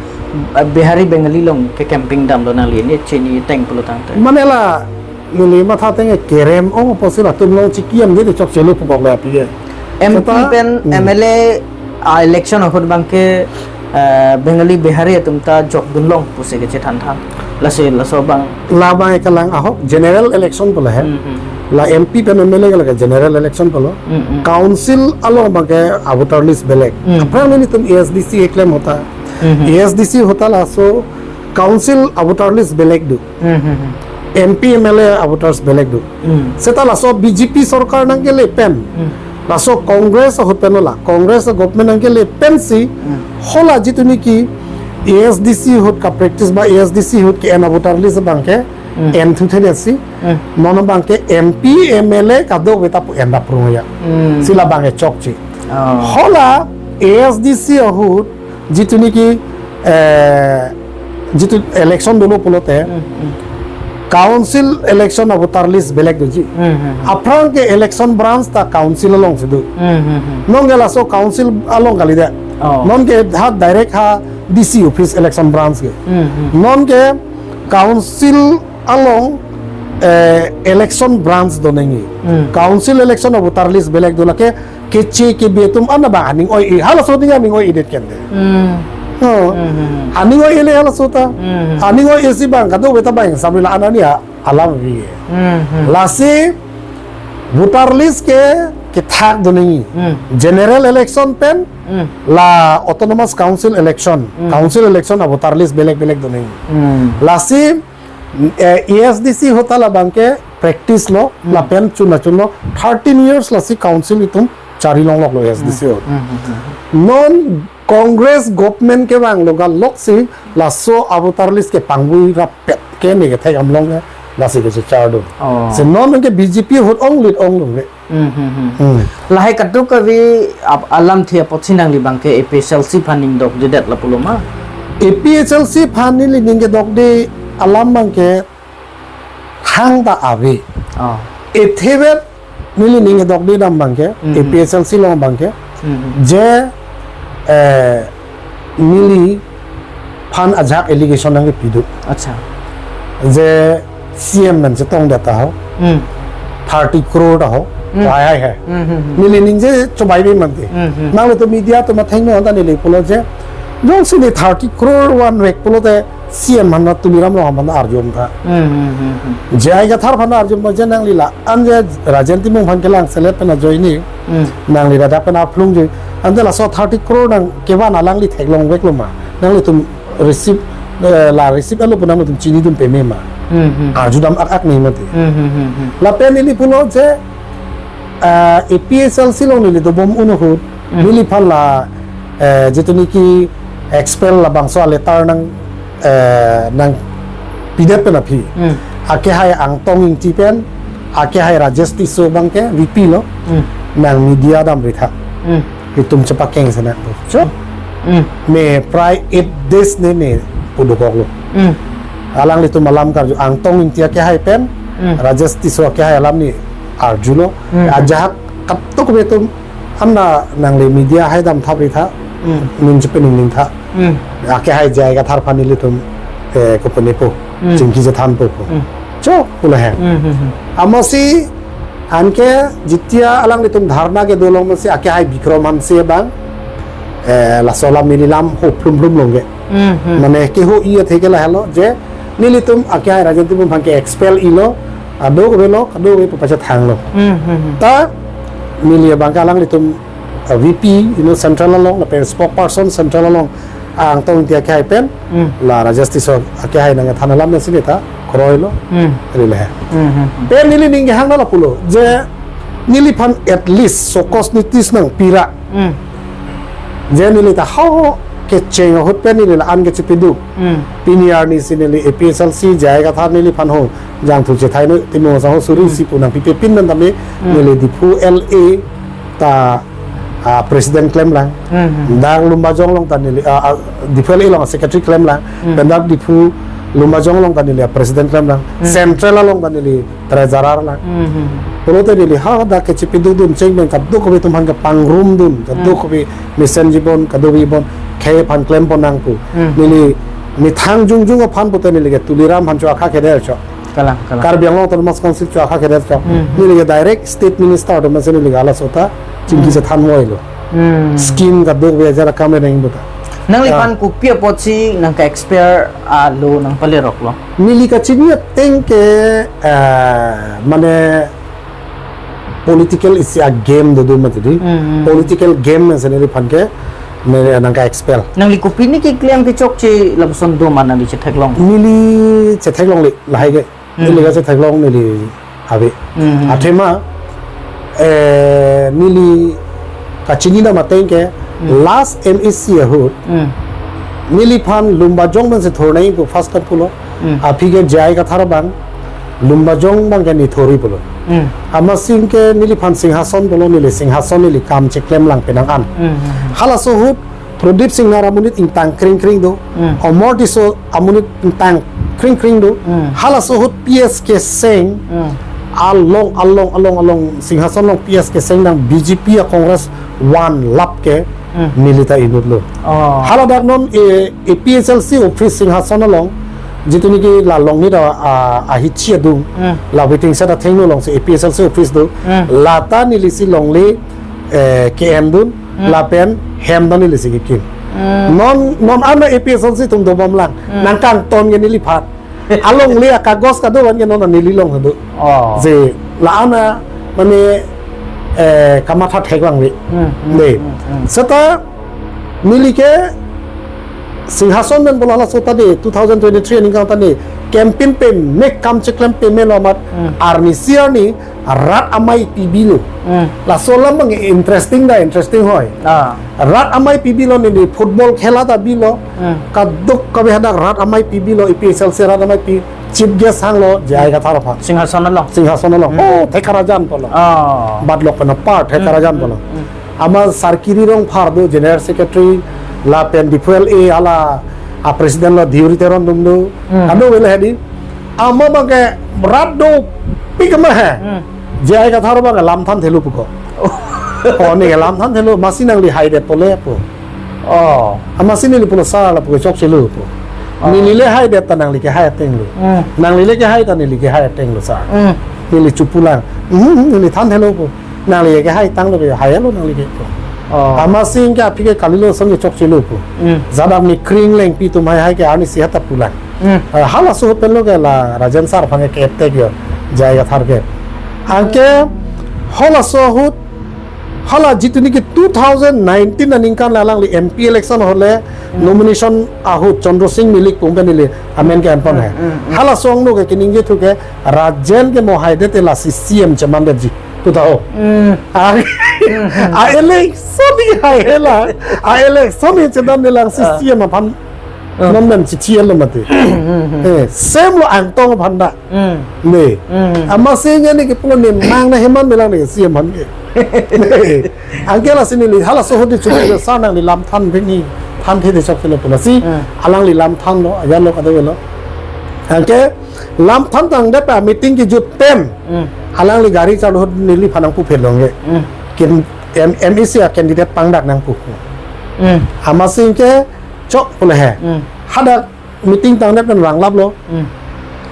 uh, Bihari Bengali along ke campaign damlo nangli ne chiniteng pulotangte. Mane la neli matha ateng ke kerem ong apotsi latum along chikimdede chokchelo pukok le aphi ke. M P Seta, pen hmm. M L A, ah, election ahut abangke, eh, Bengali Bihari atum ta jokdunlong pusi kechethan tha. Lasi laso abang. Labang kalang ahok general election pulo he. Hmm, hmm. La M P pen M L A ke lake general election pulo. Hmm, hmm. Council along abangke a-voter list belek. Hmm. Aphrang nelitum A S D C keklem ahut ta. Hmm, hmm. A S D C ahut ta laso Council a-voter list belek do. Hmm, hmm, hmm. M P, M L A a-voters belek do. Hmm. Seta laso B J P sorkar nangkele pen. Hmm. Laso Congress ahut pen la. Congress a-government nangkele pensi. Hmm. Hala jitu niki A S D C ahut ka-practice ba A S D C ahut ke-en a-voter list abangke. Hmm. En thu thene si. Hmm. Non abangke M P, M L A kadokave ta pu en dap rung ya. Hmm. Si labangke chokche. Oh. Hala A S D C ahut jitu niki, eh, jitu election dolo pulote, Hmm, hmm. Council election a-voter list belek doji. Hmm, hmm, hmm. Aphrang ke election branch ta council alongsi do. Hmm, hmm, hmm. Non ke laso council along kalidet. Oh. Non ke ha direct ha D C office election branch ke. Hmm, hmm. Non ke council along, eh, election branch do nangji. Hmm. Council election a-voter list belek do, lake keche kebe atum an abang aning oi-e, halaso aning aning oi-edet kende. Hmm. Oh. Hmm, hmm, hmm. Aning oi-ele halaso ta. Hmm, hmm. Aning oi-e si abang kadokave ta bang samrila an ani a-, alam vi. Hmm, hmm. Lasi voter list ke kethak do nangji. Hmm. General election pen Hmm. la autonomous council election. Hmm. Council election a-voter list belek belek do nangji. Hmm. Lasi eh, A S D C ahut ta labangke practice lo, Hmm. lapen chuna chuno thirteen years lasi council itum chari longloklo A S D C ahut. Hmm, hmm, hmm, hmm. Non Congress government kevanglo galoksi laso a-voter list ke pangvui rapet ke ne kethek amlong ke lasi kechechar do. Oh. Si non ke B J P ahut onglit onglong le. Hmm, hmm, hmm. Hmm. Lahai kadokave ap-, alamthe apotsi nangli abangke A P H L C aphan ning dokdedet lapulo ma? A P H L C aphan neli ning kedokde alam abangke thangta ave. Oh. Ethe vet neli ning kedokde dam abangke, Hmm, hmm. A P H L C along abangke, Hmm, hmm. je, eh, neliphan ajahak allegation nangkepi do. Acha. Je C M pen chetongdet ta ho. Hmm. Thirty crore ta ho. Hmm. Hai, hai, hai. Hmm, hmm, hmm. Neli ningje chobaibe mante. Hmm, hmm. Nanglitum media atum athengno anta neli pulo je, jongsi ne thirty crore vanvek pulote C M aphan na Tuliram Ronghang aphan na arjum tha. Hmm, hmm, hmm, hmm. J I Kathar aphan na arjum tha je nangli la-an je Rajen Timung aphan kelang selet pen ajoine. Hmm. Nangli ladak pen aphlung je. Ante laso thirty crore nangkevan alangli theklongveklo ma? Nanglitum receipt, eh, la receipt alo pu nanglitum chinidun peme ma? Hmm, hmm. Arjudam ak-ak ne mati. Hmm, hmm, hmm, hmm. Lapen neli pulo je, eh, A P H L C along neli dobom un ahut, Hmm. neliphan la, eh, jitu niki expel labangso a-letter nang, eh, nangpidet pen aphi. Hmm. Akehai Angtong Ingti pen, akehai Rajesh Tisso abangke V P lo, Hmm. nang media damri tha. Hmm. Itum chepakeng sana. Cho? Hmm. Ne prai eight days ne ne pudukoklo. Hmm. Alanglitum alam karju Angtong Ingti akehai pen, Hmm. Rajesh Tisso akehai alam ne arjulo. Hmm. Ajahak kadokave atum amna nangli media hai dam thapri tha, Hmm. min chepening ning tha. Hmm. Akehai J I Kathar aphan ilitum, eh, kopane po, Hmm. chingki chethan po po. Hmm. Cho, pula hai. Hmm, hmm, hmm. Amatsi, anke jitia alanglitum dharna kedo along amatsi akehai Bikram Hanse abang, eh, laso alam neli lam ho plum plum longke. Hmm, hmm. Mane keho iya theke lahelo, je nelitum akehai Rajen Timung aphan ke-expel ilo, kadokave lo, kadokave pu pachethanglo. Hmm, hmm, hmm. Ta neli abangke alanglitum, uh, V P, you know, central along, lapen spokesperson central along, Angtong Ingti akehai pen, Hmm. la Rajesh Tisso akehai nangthan alam nangsi ne ta kroilo, Hmm. rile hai. Hmm, hmm, hmm. Pen neli ning kehang na lapulo, je neliphan at least show cause notice nangpira. Hmm. Je neli ta ho kecheng ahut pen neli la-an kechepiduk. Hmm. Pini arni si neli A P H L C, J I Kathar neliphan ho jangthu chethai no Timung asang ho suri Hmm. si pu nangpipe pin man tame Hmm. neli Diphu L A ta, ah, president klemlang. Hmm, hmm. Dak Lumbajong along ta neli, ah, ah, Diphu L A along secretary klemlang. Hmm. Pen dak Diphu Lumbajong along ta neli, ah, president klemlang. Hmm. Central along ta neli treasurer lang. Hmm, hmm. Pulote neli hadak kechepidukdun cheng pen kadokave atum aphan kepangrumdun, Hmm. kadokave mesen jibon, kadokave jibon khei aphan klempon nangpo. Hmm. Neli methang jongjong aphan pute neli ke Tuliram aphan cho akha keder cho. Kalang, kalang. Karbi Anglong Autonomous Council cho akha keder cho. Hmm. Neli ke direct state minister atum aphansi neli ke halaso ta chingki Hmm. chethan voilo. Hmm. Scheme kadokave ajat akam reng puta. Nangliphan Ah. kopi apotsi nangke-expel alo nangpaleroklo? Neli kachini ateng ke, eh, mane political isi a-game dodo mati di. Hmm, hmm. Political game mesen neliphan ke Mere nangke-expel. Nangli kopine keklem kechokche lapuson do ma nangli chetheklong? Neli chetheklongle, lahai ke. Hmm. Neli ke chetheklong neli ave. Hmm. Athema, eh, neli kachinidam ateng ke, Hmm. last M A C ahut, Hmm. neliphan Lumbajong pensi thurnei pu first time pulo. Hmm. Aphi ke J I Kathar abang, Lumbajong abang ke ne thurri pulo. Hmm. Amatsi ke neliphan Singhason pulo, neli Singhason neli kam cheklemlang penang an. Hmm, hmm, hmm. Halaso ahut Prodip Singnar amonit ingtang kring kring do. Hmm. Omor Tisso amonit ingtang kring kring do. Hmm. Halaso ahut P S K Seng Hmm. along, along, along, along, Singhason along P S K Seng nang B J P a Congress vanlap ke Hmm. neli ta inutlo. Oh. Haladak non, eh, A P H L C office Singhason along, jitu niki la Longnit a, a, ahichi adung, Hmm. la waiting shed athengno alongsi A P H L C office do, Hmm. lata nelisi longle, eh, ke-endun, Hmm. lapen hem ta nelisi kekim. Hmm. Non, non an A P H L C atum dobomlang, Hmm. nangkangton ke neliphan. Alongle akagos kado-an ke non neli along do. Oh. Je la-an mane, eh, kamatha theklang ave. Hmm, hmm, Ne. hmm, hmm. Seta neli ke Singhason pen bola la sota de two thousand twenty-three aningkan ta ne campaign pame, kam cheklem pamelo amat Hmm. arnisi arni rat amei pibilo. Hmm. Laso alam abang interesting da, interesting hoi. Ah. Rat amei pibilo neli football khela ta bilo. Hmm. Kadokave hadak rat amei pibilo, A P H L C rat amei pi chief guest hanglo J I Kathar aphan. Singhason along. Singhason along. Hmm. Oh, Thekarajan pulo. Ah. Bat lok pen apar Hmm, Thekarajan hmm, pulo. hmm. Ama Sarkiri Rongphar do general secretary lapen Diphu L A hala a president lo Deuri Teron atum do. Hmm. Kadokave le hedi. Ama abang ke rat dopik ma he. Hmm. J I Kathar abang ke lamthan thelo puko. Oh, ne ke lamthan thelo, amatsi nangli haidet pule pu. Oh. Amatsi neli pulo sir lapu ke chokchelo pu. Oh. Neli le haidet ta nangli kehai atenglo. Hmm. Nangli le kehai ta neli kehai atenglo sir. Hmm. Neli chepulang. Hmm, neli than thelo pu. Nangli ke haitanglo ke hailo nangli ke pu. Oh. Amatsi ke aphi ke kalilo ason ke chokchelo pu. Hmm. Jadam ne kring lengpi atum haihai ke arnisi hata pulang. Hmm. Eh, halaso ahut penlo ke la Rajen sir aphan ke keptek yo, J I Kathar ke. Anke halaso ahut, hala jitu niki two thousand nineteen aningkan la alangli M P election ahut le Hmm. nomination ahut Chandra Sing Milik pu pen neli amen ke-enpon he. Hmm, hmm, hmm. Halaso angno ke keningje thu ke Rajen ke mo haidet te lasi C M chemandetji. Puta ho. Hmm. A, Hmm, hmm. a election ni hai hela. A election ni chedamde lang si Ah. C M aphan Ah. non men chithi elo mati. Hmm, hmm, hmm. Eh, same lo Angtong aphan ta. Hmm. Ne. Hmm. Amatsi ne ke pulo ne mang na heman belang ne C M aphan ke. Ne. Anke lasi neli halaso ahut di chuti sir nangli lamthan bini than the de chokchelo pu lasi. Hmm. Alangli lamthanlo, ajar lo kadokave lo. Anke lamthan tangdet pa meeting kejut pen. Hmm. Alangli gari charlo ahut neliphan nangpuphe longke. Hmm. Kin M-, M A C a candidate pangdak nangpu. Hmm. Amatsi ke chok pule he. Hmm. Hadak meeting tangdet pen vanglaplo. Hmm.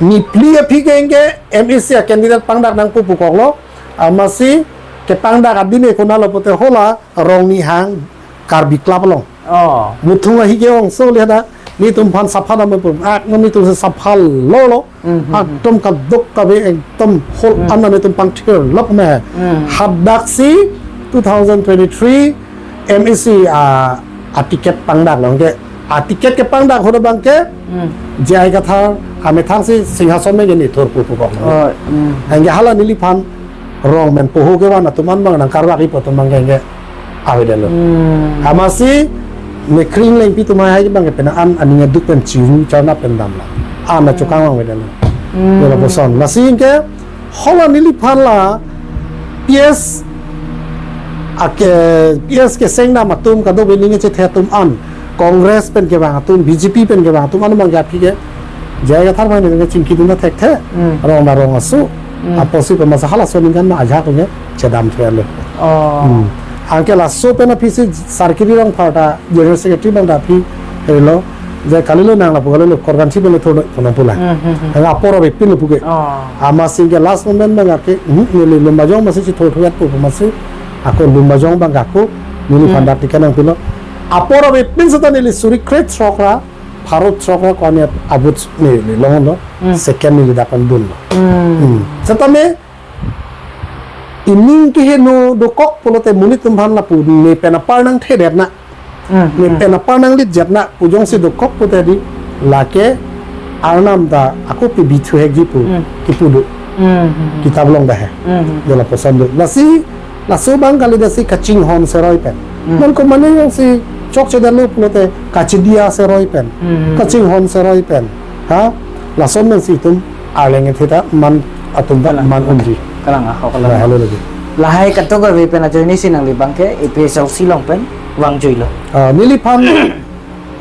Neli aphi ke anke M A C a candidate pangdak nangpu pukoklo. Amatsi kepangdak adim e konatlo pute hala Rongnihang Karbi Club along. Oh. Muthung ahi ke-ong so le hadak netum aphan sapha dam pu. Ak non netum si sapha lolo. Hmm, hmm, hmm. Ekdom kadokave ekdom hol Hmm. an netum pangthir lok me. Hmm. Hadak si two thousand twenty-three M A C a, a ticket pangdaklo anke. A ticket kepangdak ahut abang ke Hmm. J I Kathar amethang si Singhason me ke ne thurpo pukok. Oh, hmm. Anke hala neliphan rong men poho kevan atum an abang nangkarvak-ipo atum abang ke anke avedetlo. Hmm. Amatsi ne kring lengpi atum haihai abang ke penang an aning aduk pen chiru charna pen damlo. An na Hmm. chokang abang avedetlo. Hmm. Yo lapuson. Lasi anke hala neliphan la P S ake, P S ke sengdam atum kadokave ning chethe atum an, Congress pen kevang atum, B J P pen kevang atum an abang ke aphi ke J I Kathar abang ne chingkidun thekthe, Hmm. rong da rong asu, Hmm. apotsi pemasa halaso aningkan ma ajahak ke chedam thelo. Oh. Hmm. Anke laso pen aphi si Sarkiri Rongphar ta General Secretary abang ta aphi helo, je kalilo nang lapu kalilo Korkanthi pen le thurno kono pula. Hmm, hmm, hmm. Ang apor avepinlo puke. Oh. Amatsi ke last moment abang ke, hmm, neli Lumbajong amatsi chithurthuvet pu amatsi ako Lumbajong abang ke ako neliphan Hmm. dak ticket nangpilo. Apor avepin seta neli suri kre throk ra, pharo throk ra ko-an a-vote neli longlo. Hmm. Second neli dak an dunlo. Hmm. Hmm. Setame ining keheno dokok pulote monit atum aphan lapu ne pen apar nangthedet na. Hmm, Ne hmm. pen apar nanglit jatna pu jongsi dokok pute di lake Arnam ta ako pibithu hekji pu Hmm. kipu do. Hmm, hmm, hmm. Kitab along dah he. Hmm, hmm. Dola poson do. Lasi, laso abang kali dasi kachinghon seroi pen. Hmm. Non komane jongsi chokchedetlo pulote kachidia seroi pen. Hmm, hmm. Kachinghon seroi pen. Ha? Lason pensi itum arleng theta man atum ta Kalang. man umji. Kalang, ah, kalang. Nah, halo lagi. Lahai katok ave pen ajoine si nangli abangke A P H L C along pen vangjuilo. Ah, neliphan,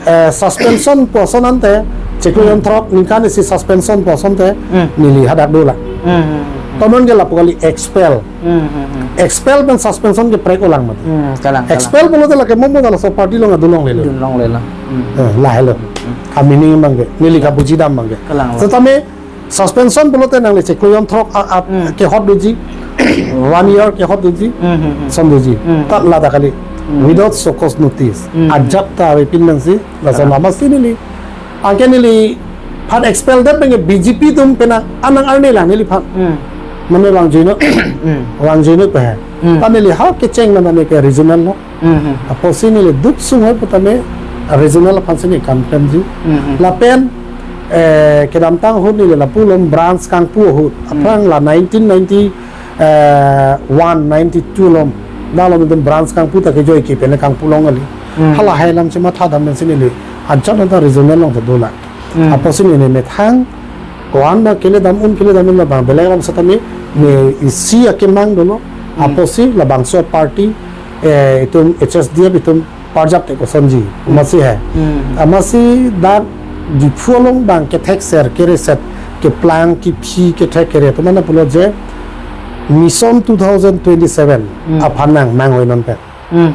eh, suspension pu ason ante, chiklo Hmm. jon throk ningkan isi suspension pu ason te, Hmm. neli hadak dolang. Hmm, hmm, hmm. Tomon ke lapu kali expel. Hmm, hmm, hmm. Expel pen suspension ke prek olang mati. Hmm, kalang, kalang. Expel pulote lake momo dala so party along adun longlelo. Dun longlelo. Hmm. Eh, lahelo. Hmm. Ka meaning abangke, neli kabuji dam abangke. Kalang, kalang. Setame suspension pulote nangli chiklo jon throk a, a, Hmm. kehot doji. One year kehot doji. Hmm, hmm, hmm. Lason doji. Hmm. Ta ladak kali. Hmm. Without show cause notice. Hmm. Ajat ta avepin nangsi, lason Kalang. lama si neli. Anke neliphan expel det abangke B J P atum penang anang arne lang neliphan. Hmm. Mane vangjuino, Hmm. vangjuino pe he. Hmm. Ta neli ha kecheng na mane ke regional lo. Hmm, hmm. Apotsi neli duk sung hoi putame regional aphan si neli kam klemji. Hmm, hmm. Lapen, eh, kedamtang ahut neli lapu along branch kangpu ahut. Hmm. Aphrang la nineteen ninety, eh, one, ninety-two along. Dak along itum branch kangpu ta kejoi ke pen kangpu long kali. Hmm. Halahai alam chematha dam pensi neli ajat anta regional along ta dolang. Hmm. Apotsi neli methang ko-an ma keledam un keledam un labang belek alam setame ne isi akemang dolo. Hmm. Apotsi labangso party, eh, itum H S D F itum parjap te kosonji. Hmm. Amatsi he. Hmm. Amatsi dak Diphu along abang kethek ser kereset keplang kephi kethek kere atum mana pulo je Mission two thousand twenty-seven Hmm. aphan nang mang hoi non pen. Hmm.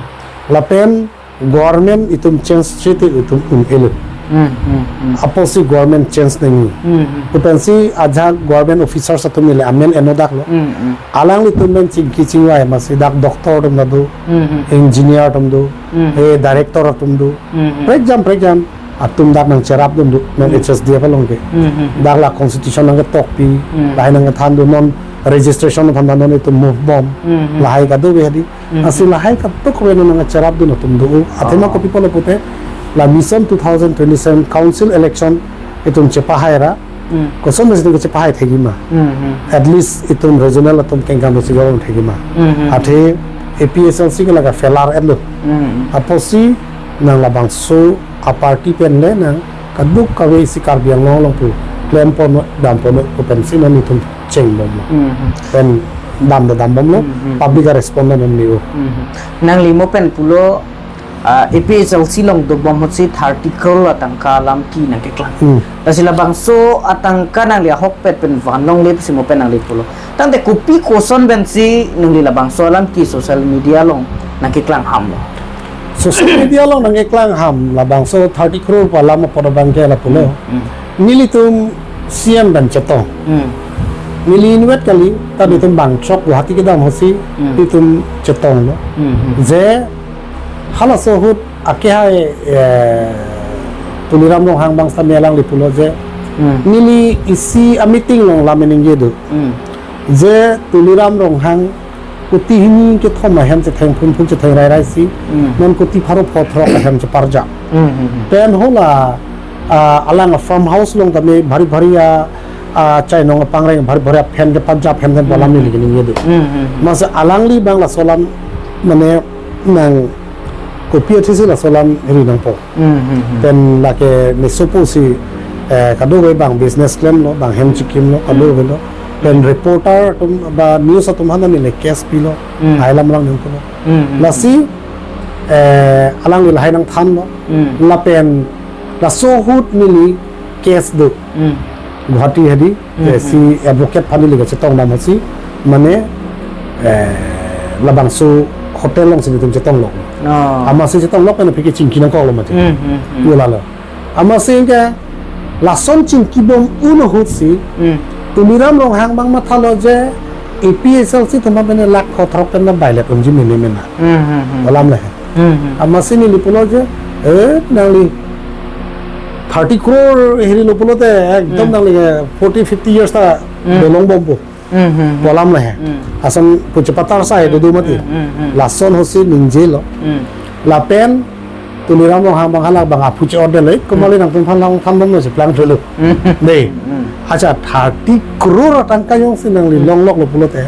Lapen government itum change chete itum un-elo. Hmm, hmm, hmm. Apotsi government change nangji. Hmm, hmm. Pu pensi ajak government officers atum neli amen eno daklo. Hmm, hmm. Alanglitum pen chingki chingvai amatsi dak doctor atum ta do, Hmm, hmm. engineer atum do, Hmm. eh, director atum do. Hmm, hmm. Prekjam, prekjam atum dak nangcherap dun do, non Hmm. H S D F along ke. Hmm, hmm. Dak la constitution nangketokpi, Hmm. lahai nangkethan do, non registration aphan ta non itum move bom, Hmm, hmm. lahai kado ave hadi. Hmm. Lasi lahai katok ave non nangcherap dun atum do. Athema Oh. kopi pulo pute, la Mission two thousand twenty-seven council election itum chepahai ra, Hmm. koson masi itum chepahai thekji ma. Hmm, hmm. At least itum regional atum kengkam masi golong thekji ma. Hmm, hmm. Athe A P H L C ke laga failure et lo. Hmm. Apotsi nang labangso a party pen le nang kaduk kave isi Karbi Anglong along pu klem pon dampo no pu pensi non itum cheng bomlo. Hmm, hmm. Pen dam da dam bomlo, Hmm, hmm. public a respond na non ni o. Hmm, hmm. Nangli mo pen pulo, ah, A P H L C along dobom ahutsi thirty crore atangka alam ke nangkeklang. Hmm. Lasi labangso atangka nangli ahokpet pen van longle pusi mo pen nangli pulo. Tangte kopi koson pensi nangli labangso alam ke social media along nangkeklang ham lo. Social media along nangkeklang ham labangso thirty crore pu alam apot abangke lapulo. Hmm, hmm. Nelitum C M pen chetong. Hmm. Neli inutvet kali, ta Hmm. nelitum bangchok Guwahati kedam ahutsi, Hmm. nelitum chetonglo. Hmm, hmm. Je halaso ahut akehai, eh, Tuliram Ronghang abang setame alangli pulo je. Hmm. Neli isi a meeting along la meaning ye do. Hmm. Je Tuliram Ronghang kuti hini kethom ahem chetheng phun phun chetheng rai rai si. Hmm. Non kuti pharo pho throk ahem cheparjap. Hmm, hmm, hmm. Pen hala, ah, alang a farmhouse along tame bhari bhari a, ah, chainong apangreng bhari bhari a fan keparjap hem hem pu alam Hmm. neli kening ye do. Hmm, hmm, hmm. Amatsi alangli abang laso alam mane nang kopi athisi laso alam ri nangpo. Hmm, hmm, hmm. Pen lake ne sopo si, eh, kadokave abang business klemlo, bang hem chekimlo, kadokave lo. Pen Hmm. reporter atum ba news atum aphan neli case pilo, Hmm. lahai alam lang nangpulo. Hmm, hmm, Lasi, eh, alangli lahai nangthanlo. Hmm. Lapen laso ahut neli case do. Hmm. Guwahati hadi, Hmm, eh, si hmm. advocate aphan neli kachetong dam ahutsi, mane, eh, labangso hotel alongsi nelitum chetonglok. Oh. Amatsi chetonglok pen aphi ke chingki nangkoklo mati. Hmm, hmm, hmm. Yo lalo. Amatsi ke lason chingki bom un ahutsi, Hmm. Tuliram Ronghang abang mathalo je A P H L C atum pen lakh pho throk pen ta bailet unji mene mena. Hmm, hmm, hmm. Pu alam le he. Hmm, hmm. Amatsi neli pulo je, eh, nangli thirty crore hiri lo pulote, ekdom Hmm. nangli ke forty, fifty years ta Hmm. dolong bompo. Hmm, hmm, hmm. Pu alam le he. Hmm. Ason puche patar sa he Hmm, dodo mati. Hmm, hmm, hmm. Lason ahutsi ningjelo. Hmm. Lapen Tuliram Ronghang abang halabang aphu che-orde le, kumali nangtum aphan lang thanbom nang si plang thulu. Hmm. Dei. Hmm. Acha thirty crore atangka jongsi nangli Hmm. longloklo pulote.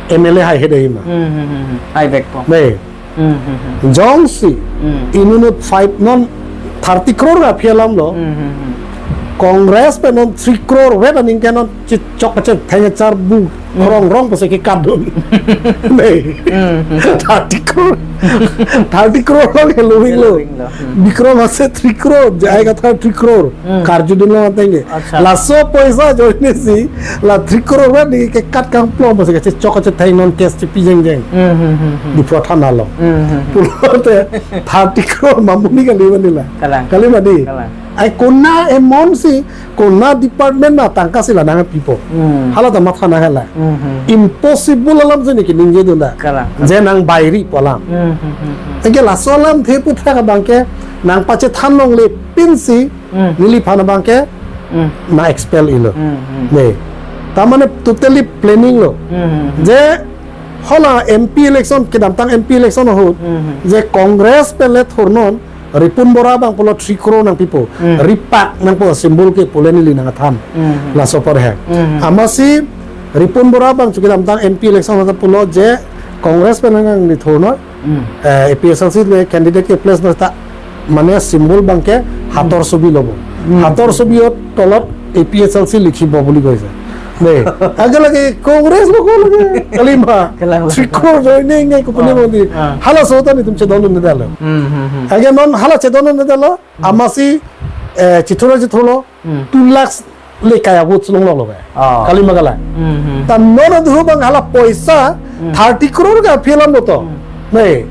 M L A hai he dei ma. Hmm, hmm, hmm, hmm. Hai vekpo. Dei. Hmm, hmm, hmm. Jongsi Hmm. inut five non thirty crore aphi alamlo. Hmm, hmm, hmm. Congress pen non three crore vet aningke non chechok kachetheng charbu Hmm. rong rong pusi kekadun. Dei. Hmm, hmm. Thirty crore. Thirty crore along heloving lo. Heloving lo. Hmm. Bikrom ase three crore, J I Kathar three crore. Hmm. Karjudunlo ateng ke. Acha. Laso poisa ajoine si, la three crore vet ni kekat kangplong pusi kachechok kachetheng non case chepi jengjeng. Hmm, hmm, hmm, hmm. Diphu thana along. Hmm, hmm, hmm. Pulote thirty crore mamuni kali ma dei la. Kalang. Kali ma dei. Kalang. Ai kona amount si, kona department ma atangka si la nangpipo. Hmm. Hala ta matha nang hala. Hmm, hmm. Impossible alam si neli keningjedun da. Kalang. Je nangbairi pu alam. Hmm, hmm, hmm, hmm. Anke laso alamthe aphuthak abangke nangpachethan longle pinsi Hmm. neliphan abangke Hmm. nang-expel-ilo. Hmm, hmm. Dei. Ta mane totally planning lo. Hmm, hmm, hmm. Je hala M P election, kedamtang M P election ahut, Hmm, hmm. je Congress pen le thurnon, Ripun Bora abang pulo three crore nangpipo. Hmm. Ripak nangpo symbol ke pu le neli nangthan. Hmm, hmm. Laso apor he. Hmm, hmm. Amatsi Ripun Bora abang chu kedamtang M P election ahut pulo je Congress pen nangli thurnon. Hmm. Eh, A P H L C le candidate ke place nang ta mane symbol abangke hathor Hmm. sobi lobo. Hmm. Hathor sobi o tolot A P H L C likhibo buli koise. Dei. Anke lake Congress lo ko lake. Kali ma. Kalang. Three crore joining ngai ko pune Oh. modi. Ah. Halaso ta netum chedondun detlo. Hmm, hmm, hmm. Anke non hala chedondun detlo. Hmm. Amatsi, eh, chithurlo chithurlo. Hmm. Two lakhs le kaya votes longloklo be. Oh. Kali ma kalang. Hmm, hmm. Ta non adu abang hala poisa Hmm. thirty crore ke aphi alamlo to. Hmm. Dei.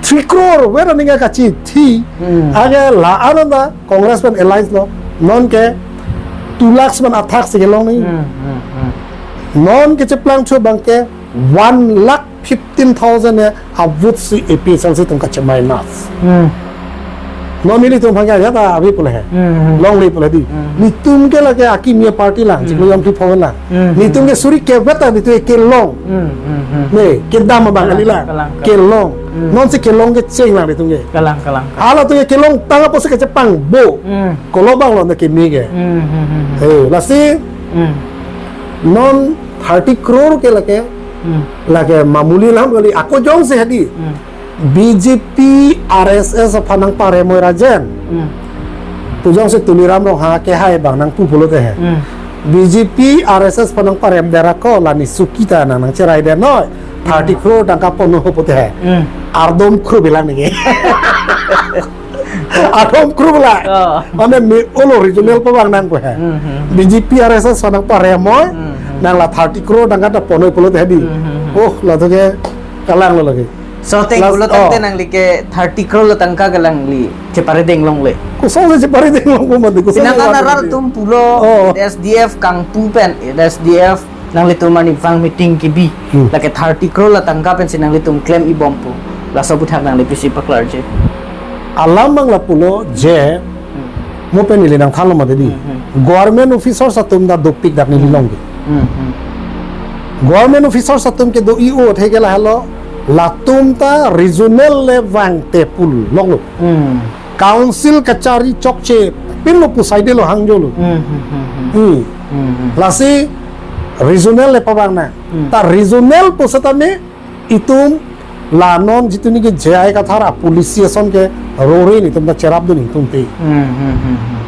Three crore vet aning kachithi. Hmm. Anke la-an anta Congress pen alliance lo. Nonke two lakhs man athak si kelong nangji. Hmm, hmm, hmm. Non kecheplangthu abangke one lakh fifteen thousand e avote si A P H L C atum kacheminus. Hmm. Non nelitum aphan ke ajat ta ave pule he. Hmm, hmm. Longle pule dei. Hmm. Netum ke lake akimi party lang, Hmm. chiklo jam thi pho lang. Hmm, hmm. Netum ke suri kevet ta netum ke kelong. Hmm, hmm, hmm. Dei, kedam abang Kalang, kali lang. Kalang, kalang. Kelong. Hmm. Non si kelong kecheng lang netum ke. Kalang, kalang, kalang. Halatum ke kelongtang apotsi kachepangbo. Hmm. Kolo abang lo na kimi ke. Hmm, hmm, hmm, hmm. Eh, lasi Hmm. non thirty crore ke lake, Hmm. lake mamuli alam kali, ako jongsi hadi. Hmm. B J P R S S aphan nangparemoi rajen. Hmm. Pu jongsi Tuliram Ronghang kehai abang nangpu pulote he. Hmm. B J P R S S aphan nangparem dera ko la nesu kita nang nangcherai de noi. Thirty Hmm. crore tangka ponho pulote he. Hmm. Ardom kru bilang neke. Ardom kru bela. Oh. Mane me olo regional pabang nang ko he. Hmm, hmm. B J P R S S aphan nangparemoi, Hmm, hmm. nang la thirty crore tangka ta ponoi pulote hadi. Hmm, hmm, hmm. Oh, latum ke kalanglo lake. So, teng Last, pulo tangte oh. nangli ke thirty crore lo tangka ke nangli cheparedeng longle. Kosonsi cheparedeng longpo mane, kosonsi Pinang cheparedeng. Arat atum pulo, Oh. S D F kangpu pen, S D F nanglitum arnivang meeting kebi. Hmm. Lake thirty crore lo tangka pensi nanglitum claim-ibompo. Laso aphuthak nangli pisi paklarje. Alam abang lapulo je, Hmm. mo pen neli nangthanlo mati dei. Hmm, hmm. Government officers atum ta dopik dak neli Hmm. longke. Hmm, hmm. Government officers atum kedo-i o athe ke lahelo, latum ta regional le vangte pulo loklo. Hmm. Council kachari chokche pinlo pu side lo hangjolo. Hmm, hmm, hmm, hmm. Hmm. Hmm, hmm. Lasi regional le pabang nang. Hmm. Ta regional pu setame itum la non jitu neke J I Kathar apolicy ason ke rore netum ta cherapdun ingtungte. Hmm, hmm, hmm, hmm.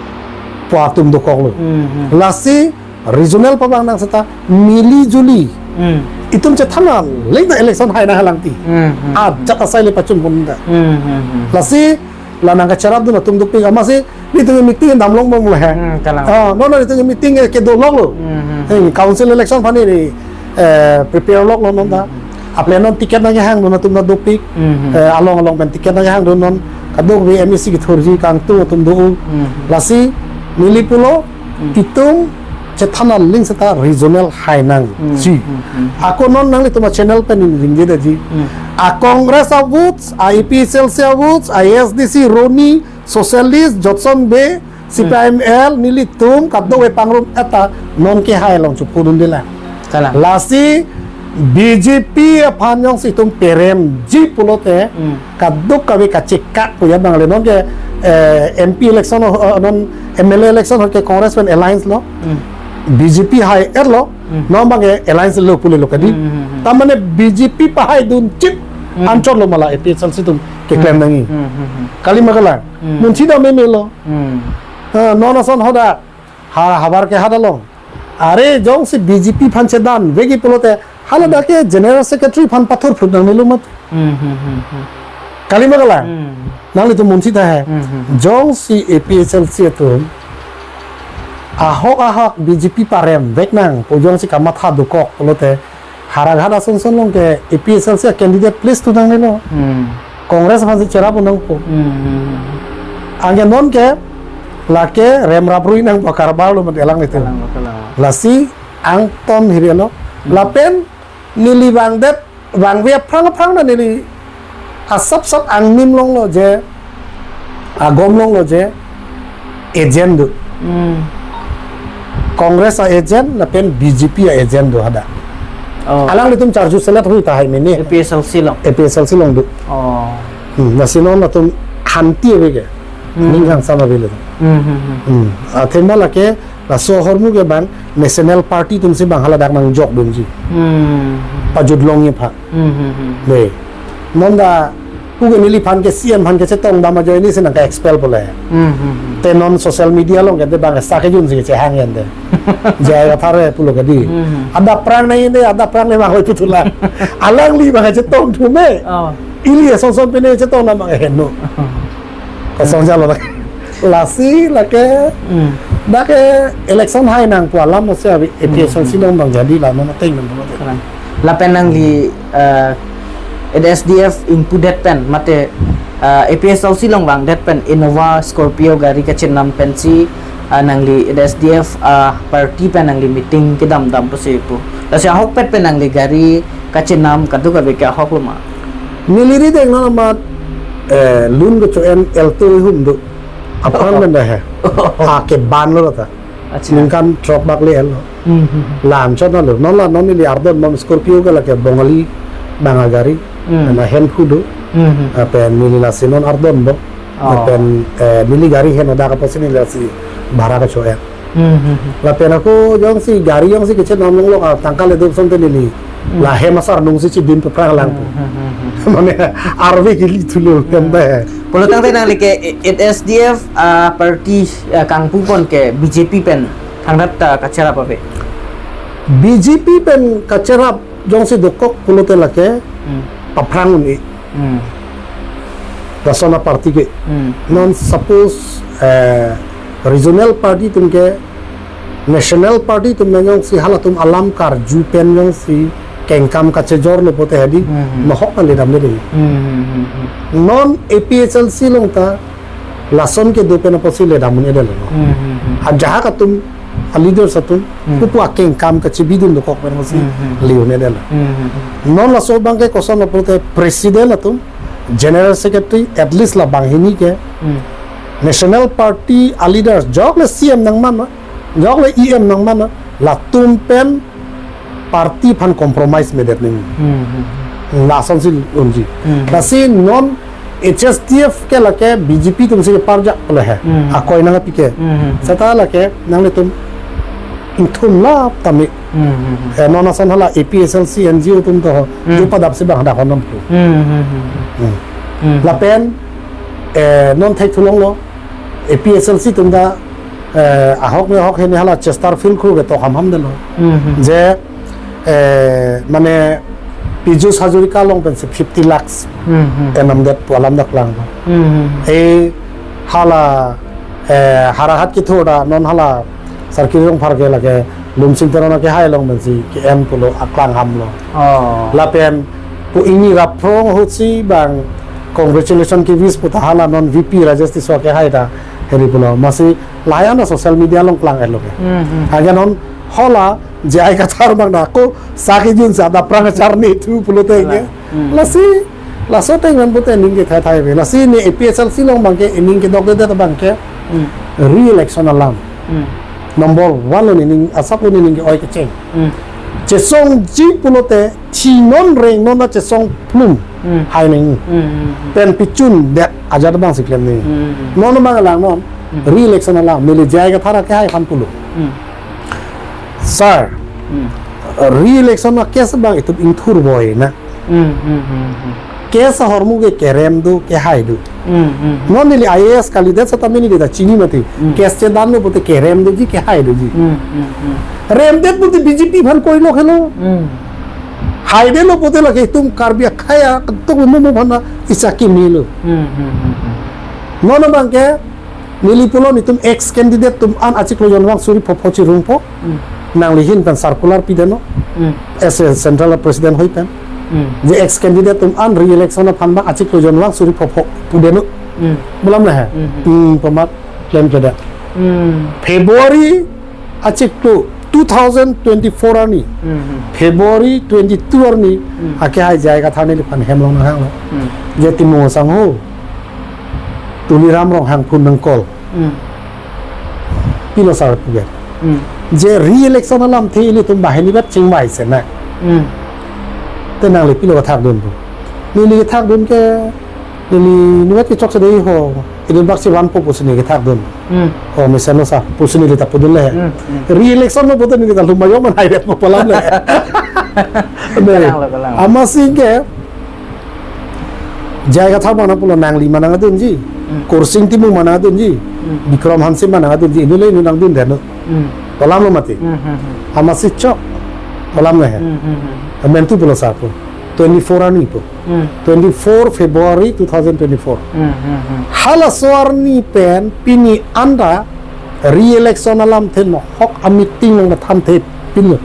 Pu atum dokoklo. Hmm, hmm. Lasi regional pabang nang seta mili juli. Hmm. Itum chethan aling ta election hai nang halangti. Hmm, hmm, hmm. Ajat asai le pachun pon ta. Hmm, hmm, hmm. Lasi la nangkacherapdun atum dopik amatsi netum meeting damlongbom le he. Hmm, kalang. Ah, non netum meeting ke kedo loklo. Hmm, hmm. Eh, council election aphan neli, eh, prepare loklo non ta. Hmm. Apot non ticket nangkehangdun atum ta dopik. Hmm, hmm. Eh, along along pen ticket nangkehangdun non. Kadokave M A C kethurji kangtung atum do. Hmm. Lasi neli pulo Hmm. itum chethan aling seta regional hai nang Hmm, ji. hmm, hmm. Ako non nanglitum achannel pen ningje detji. Hmm. A Congress a-votes, a A P H L C a-votes, a A S D C, Roni, Socialist, Jotson Bey, C P I M L, Hmm. nelitum kadokave pangrum eta non kehai along chepudunde lang. Kalang. Lasi B J P aphan jongsi itum peremji pulote, Hmm. kadokave kachekak pu ya bang le non ke, eh, M P election ho, eh, non M L A election ho ke Congress pen alliance lo. Hmm. B J P hai er lo, Hmm. non bang ke alliance lo pule lo kadi. Hmm, hmm, hmm. Tamane B J P pahai dun chip Hmm. anchot lo mala A P H L C atum keklem Hmm. nangji. Hmm, hmm, hmm. Kali ma kalang. Hmm. Munthi dam meme lo. Hmm. Eh, non ason hadak. Ha, havar ke hadak along. Are jongsi B J P aphan chedan vegi pulote haladak ke General Secretary aphan pathurphut nangne lo mat. Hmm, hmm, hmm, hmm. Kali ma kalang. Hmm. Nanglitum munthi tahai. Hmm, hmm, hmm. Jongsi A P H L C atum ahok ahok B J P parem vek nang pu jongsi kamatha dokok pulote Howraghat ason ason along ke A P H L C candidate place tu nangne lo. Hmm. Congress aphan si cherap nangpo. Hmm, hmm, hmm. Anke non ke lake rem rap rui nangpo karbar lo mat alanglitum. Kalang, kalang. Lasi angton hiri lo. Hmm. Lapen neli vangdet, vangve aphrang aphrang ta neli asap sap angnim longlo je, agom longlo je, agent do. Hmm. Congress a-agent, lapen B J P a-agent do hadak. Oh. Alanglitum charju selet hui tahai mene. A P H L C along. A P H L C along do. Oh. Hmm, lasi non atum hanti ave ke. Hmm. Ning kangsam ave le. Hmm, hmm, hmm. Hmm. Athema lake, laso ahormu ke bang, National Party atum si bang haladak nangjok dunji. Hmm. Pajut longji aphan. Hmm, hmm, hmm. Dei. Non ta, pu ke neliphan ke C M aphan ke chetong dam ajoine si nangke-expel pule. Hmm, hmm, hmm. Te non social media along ke de bang sa kejun si kechehang yan de. J I Kathar pulo kadi. Hmm, hmm. Adap aphrang nai de, adap aphrang nai bang le putulang. Alangli bang chetong thume. Oh. Ili ason ason pen chetong dam bang heno. Oh. Kosong jalo lake. Lasi lake, Hmm. dak ke election hai nang pu alam masi abi Hmm, A P H L C hmm. along bang jadi la non ateng nang. Kalang. Lapen nangli, eh, H S D F ingpudet pen, mate, eh, A P H L C along vangdet pen Innova Scorpio gari kachenam pensi, eh, nangli H S D F, eh, party pen nangli meeting kedam dam pusi pu. Lasi ahokpet pen nangli gari kachenam kadokave ke ahok lo ma? Neli rideng non amat, eh, lun kecho-en Alto ihum do. Aphrang Oh. pen dah he. Oh. Ah, keban lo ta. Acha. Ningkan throk bak le lo. Hmm, hmm, hmm. La-anchot lo. Non la non neli ardon bom Scorpio ke lake Bongali bang agari. Hmm. Na hen phu do. Hmm, hmm. Lapen neli lasi non ardon bom. Oh. Lapen, eh, neli gari heno dak apotsi neli lasi bhara kecho-en. Hmm, hmm, hmm. Lapen ako jongsi gari jongsi kechenam longlo, ah, tangka le duk son te neli. Hmm. La hem asar nung si chibin pe prang lang pu. Hmm, hmm, hmm, hmm. Mane arve kili thulo Hmm. kan ta he. Pulo tangte nangli ke H S D F, ah, party, ah, kangpu pon ke B J P pen thangrat ta kacherap ave? B J P pen kacherap jongsi dokok pulote lake Hmm. paphrang un-e. Hmm. Lason aparty ke. Hmm. Non suppose, eh, regional party atum ke national party atum jongsi halatum alam karju pen jongsi kengkam kachejor lo pulote hadi Hmm, hmm. nohok kan ledam le dei. Hmm, hmm, hmm, hmm. Non A P H L C along ta lason kedo pen apotsi ledam un-edetlo. Hmm, hmm, hmm. Ajahak atum, a-leaders atum, Hmm. pupu akengkam kachebidun dokok pen apotsi Hmm, hmm. le un-edetlo. Hmm, hmm, hmm. Non laso abang ke koson lo pulote president atum, general secretary, at least la banghini ke, Hmm. national party a-leaders, jok le C M nangman ma, jok le E M nangman ma, latum pen party aphan compromise medet nangji. Hmm, hmm, hmm. Lasonsi unji. Hmm. Lasi non H S D F ke lake B J P atum si parjak pule he. Hmm. Akoi nangpi ke. Hmm, hmm, hmm. Seta lake nanglitum ingthum lap tame. Hmm, hmm, hmm. Eh, non ason hala A P H L C N G O atum to ho. Hmm. Jupa dap si bang hadak honom tu. Hmm, hmm, hmm, hmm. Hmm. Hmm. Lapen, eh, non thek thulong lo. A P H L C atum ta, eh, ahok ne ahok hene hala Chesterfield kru ke tok hamham detlo. Hmm, hmm. Je, eh, mane Piyush Hazarika along pensi fifty lakhs Hmm, hmm. enamdet pu alam dak lang. Hmm, hmm. Eh, hala, eh, Howraghat ketho ta non hala Sarkir Rongphar ke lake Lumsing Teron akehai along pensi ke-en pulo aklang hamlo. Oh. Lapen pu ingni rap phrong ahut si bang congratulation ke-wish pu ta hala non V P Rajesh Tisso akehai ta heri pulo. Masi layan ta social media along klang-etlo ke. Hmm, hmm. Anke non hala J I Kathar bang ta ako sa kejun si adap aphrang charni thu pulote ke. Hmm. Lasi, laso ateng man pute ning ke thai thai ave. Lasi ne A P H L C along bang ke, ining kedokdedet abang ke, Hmm. re-election alam. Hmm. Number one lo nening, asap lo nening ke-oi kecheng. Hmm. Chesongji pulote, non reng non achesong plum Hmm. hai neng. Hmm, hmm, hmm. Pen pichun det ajat bang si klem neng. Hmm, hmm. Non bang lang non. Hmm. Re-election alam neli J I Kathar akehai aphan pulo. Hmm. Sir, Hmm. re-election a-case bang itum ingthur boi na. Hmm, hmm, hmm, hmm. Case ahormu ke kerem do, kehai do. Hmm, hmm, hmm. Non neli I A S kalidet setame neli ta chini mati. Hmm. Case chedanlo pulote kerem doji, kehai doji. Hmm, hmm, hmm. Remdet pulote B J P aphan koilo helo. Hmm. Haidetlo pulote lake itum Karbi akhei atum mumu aphan isi akimi lo. Hmm, hmm, hmm, hmm. Non bang ke neli pulo netum ex candidate atum an achiklo jonvang suri phopho chirungpo. Hmm. Nangli ahin pen circular pidetnon. Hmm. As a central president hoi pen. Hmm. Je ex candidate atum an re-election aphan bang achiklo jonvang suri phopho pudetnon. Hmm. Malam na he. Hmm. Hmm, pu amat klemkledet. Hmm. February achiklo two thousand twenty-four arni. Hmm. February twenty-two arni. Hmm. Akehai J I Kathar neliphan hem along nanghanglo. Hmm. Je Timung asangho Tuliram Ronghang aphan nang call. Hmm. Pilo sir puget. Hmm. Je re-election alamthe ilitum banghini vet chingvai si na. Hmm. Te nangli pilo kethakdun pu. Neli kethakdun ke, neli nivet kechok si dei ho. Idun bak si vanpo pusi neli kethakdun. Hmm. O mesenlo sir pusi neli ta pudunle. Hmm, hmm. Re-election lo pulote neli ta lum ayong man haivet mo pu alam le. Ne. Kalanglo, kalanglo. Amatsi ke J I Kathar aphan pulo nangli ma nangdunji. Hmm. Kursing Timung ma nangdunji. Hmm. Bikram Hanse ma nangdunji. Inut le inut nangdundetnon. Hmm. Pu alamlo mati. Hmm, hmm, hmm. Amatsi chok. Pu alam le he. Hmm, hmm, hmm. Amen tu pulo sir pu. Twenty-four arni pu. Hmm. Twenty-four February two thousand twenty-four. Hmm, hmm, hmm. Halaso arni pen pini anta re-election alamthe nohok a-meeting nang than the pilo.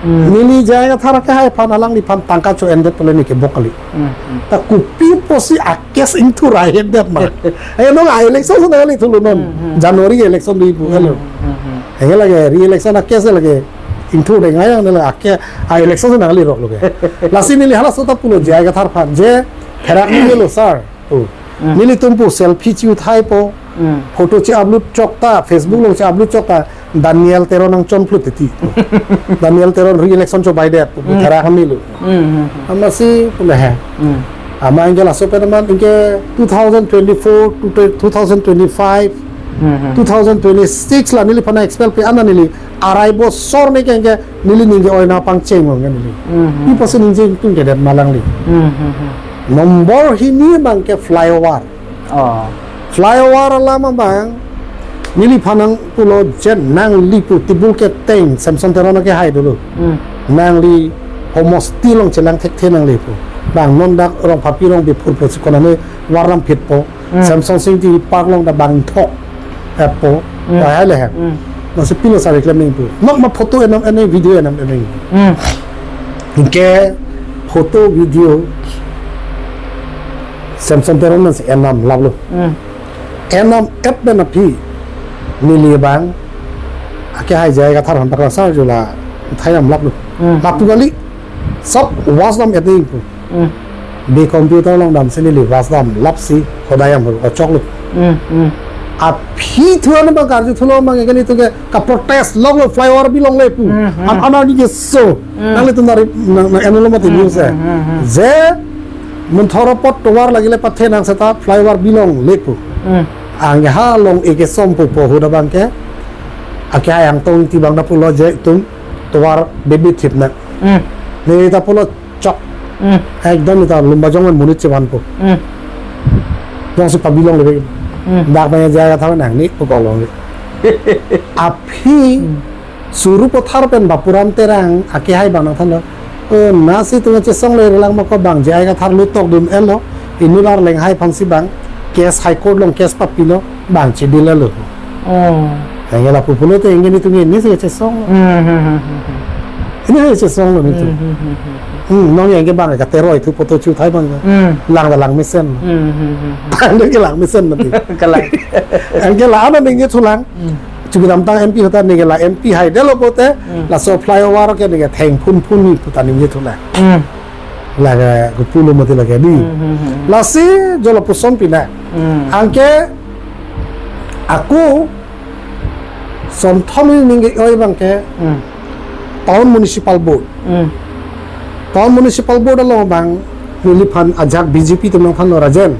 Hmm. Neli J I Kathar akehai aphan alangliphan tangka cho-endet pule neke bok kali. Hmm, hmm. Ta kopi pusi a-case ingthur ahedet ma. Eh, non a-election si nanglitulo non. Hmm, hmm. January election do ipu Hmm, helo. Hmm, hmm. Anke lake re-election a-case lake ingthur deng ayang nela ake a-election si nangliroklo ke. Lasi neli halaso ta pulo J I Kathar aphan je therak ni lo sir. Oh. Hmm. Nelitum pu selfie chi-uthaipo. Hmm. Photo chi-upload chok ta, Facebook along chi-upload chok ta, Daniel Teron nangchonphlut titi. Daniel Teron re-election chobaidet pu, pu Hmm. therak kami lo. Hmm, hmm, hmm. Amatsi pule he. Hmm. Amat anke laso pen amat anke two thousand twenty-four to two thousand twenty-five, Hmm, hmm. two thousand twenty-six la neliphan expel pe ana neli arai bosor ne ke anke neli ningje oi nangpangcheng lo anke neli. Hmm, hmm. Pi pusi ningje ingtungkedet ma alangli. Hmm, hmm, hmm. Number hini abang ke flyover. Oh. Flyover alam abang neliphan nang pulo je nangli pu table keteng Samson Teron akehai dolo. Hmm. Nangli homosti along chelang thekthe nangli pu. Bang non dak Rongphapi Rongbiphur pusi konane varlam phitpo. Hmm. Samson Sing T V Park along ta bang thok. Appo. Hmm. Bahai le he. Hmm. Amatsi pilo sir klem neng pu. Nok ma photo enam ene video enam ene. Hmm. Anke photo video Samson Teron nang si enam laplo. Hmm. Enam et pen aphi neli abang akehai J I Kathar aphan paklang sir jula thai enam laplo. Hmm. Lapu kali sab was dam et neng pu. Hmm. Be computer along damsi neli was dam lapsi hodai am hur ochoklo. Hmm, hmm. Aphi thuan abang karjuthulo abang ke nelitum ke ka-protest longlo flyover bilongle pu. Hmm, hmm. An ana ni ke so. Hmm. Nanglitum nari nang, nang enlo mati Hmm, news eh. hmm, hmm, hmm. Je Munthor apot tovar lagile pathe nang seta flyover bilongle pu. Hmm. Anke ha long eke som pu pu ahut abang ke. Akehai Angtong Ingti abang ta pulo je itum tovar bebithip na. Hmm. Ne ta pulo chok. Hmm. Ekdom ita Lumbajong an monit chevanpo. Hmm. Jongsi pabilongle be. Hmm. Dak abang J I Kathar nangne pu kolong. Aphi Hmm. Sarupathar pen Bapuram Terang akehai abang nangthanlo. O, nasi itum chesongle relang ma ko bang J I Kathar lutokdun etlo. Inut arleng hai aphansi bang case High Court along case papilo bang chidil etlo. Oh. Anke lapu pulote anke netum nisi chesong. Hmm, hmm, hmm, hmm, hmm. Nisi chesonglo netum. Hmm, hmm, hmm, hmm. Hmm, non anke bang ka teroi thu photo chu thai abang. Hmm. Lang ta lang mesen. Hmm, hmm, hmm, hmm. Tang ke lang mesen mati. Kalang. Anke la ana ningje thulang. Hmm. Chukidamtang M P ahut ta neke la M P haidetlo pulote, Hmm. laso flyover ke neke thengphun phun ni pu ta ningje thulang. Hmm. Lake kopulo mati lake di. Hmm, hmm, hmm. Lasi jo lapuson pina. Hmm. Anke ako sonthom ningje oi abang ke Hmm. Town Municipal Board. Hmm. Town Municipal Board along abang neliphan ajak B J P atum nangthanlo, Rajen,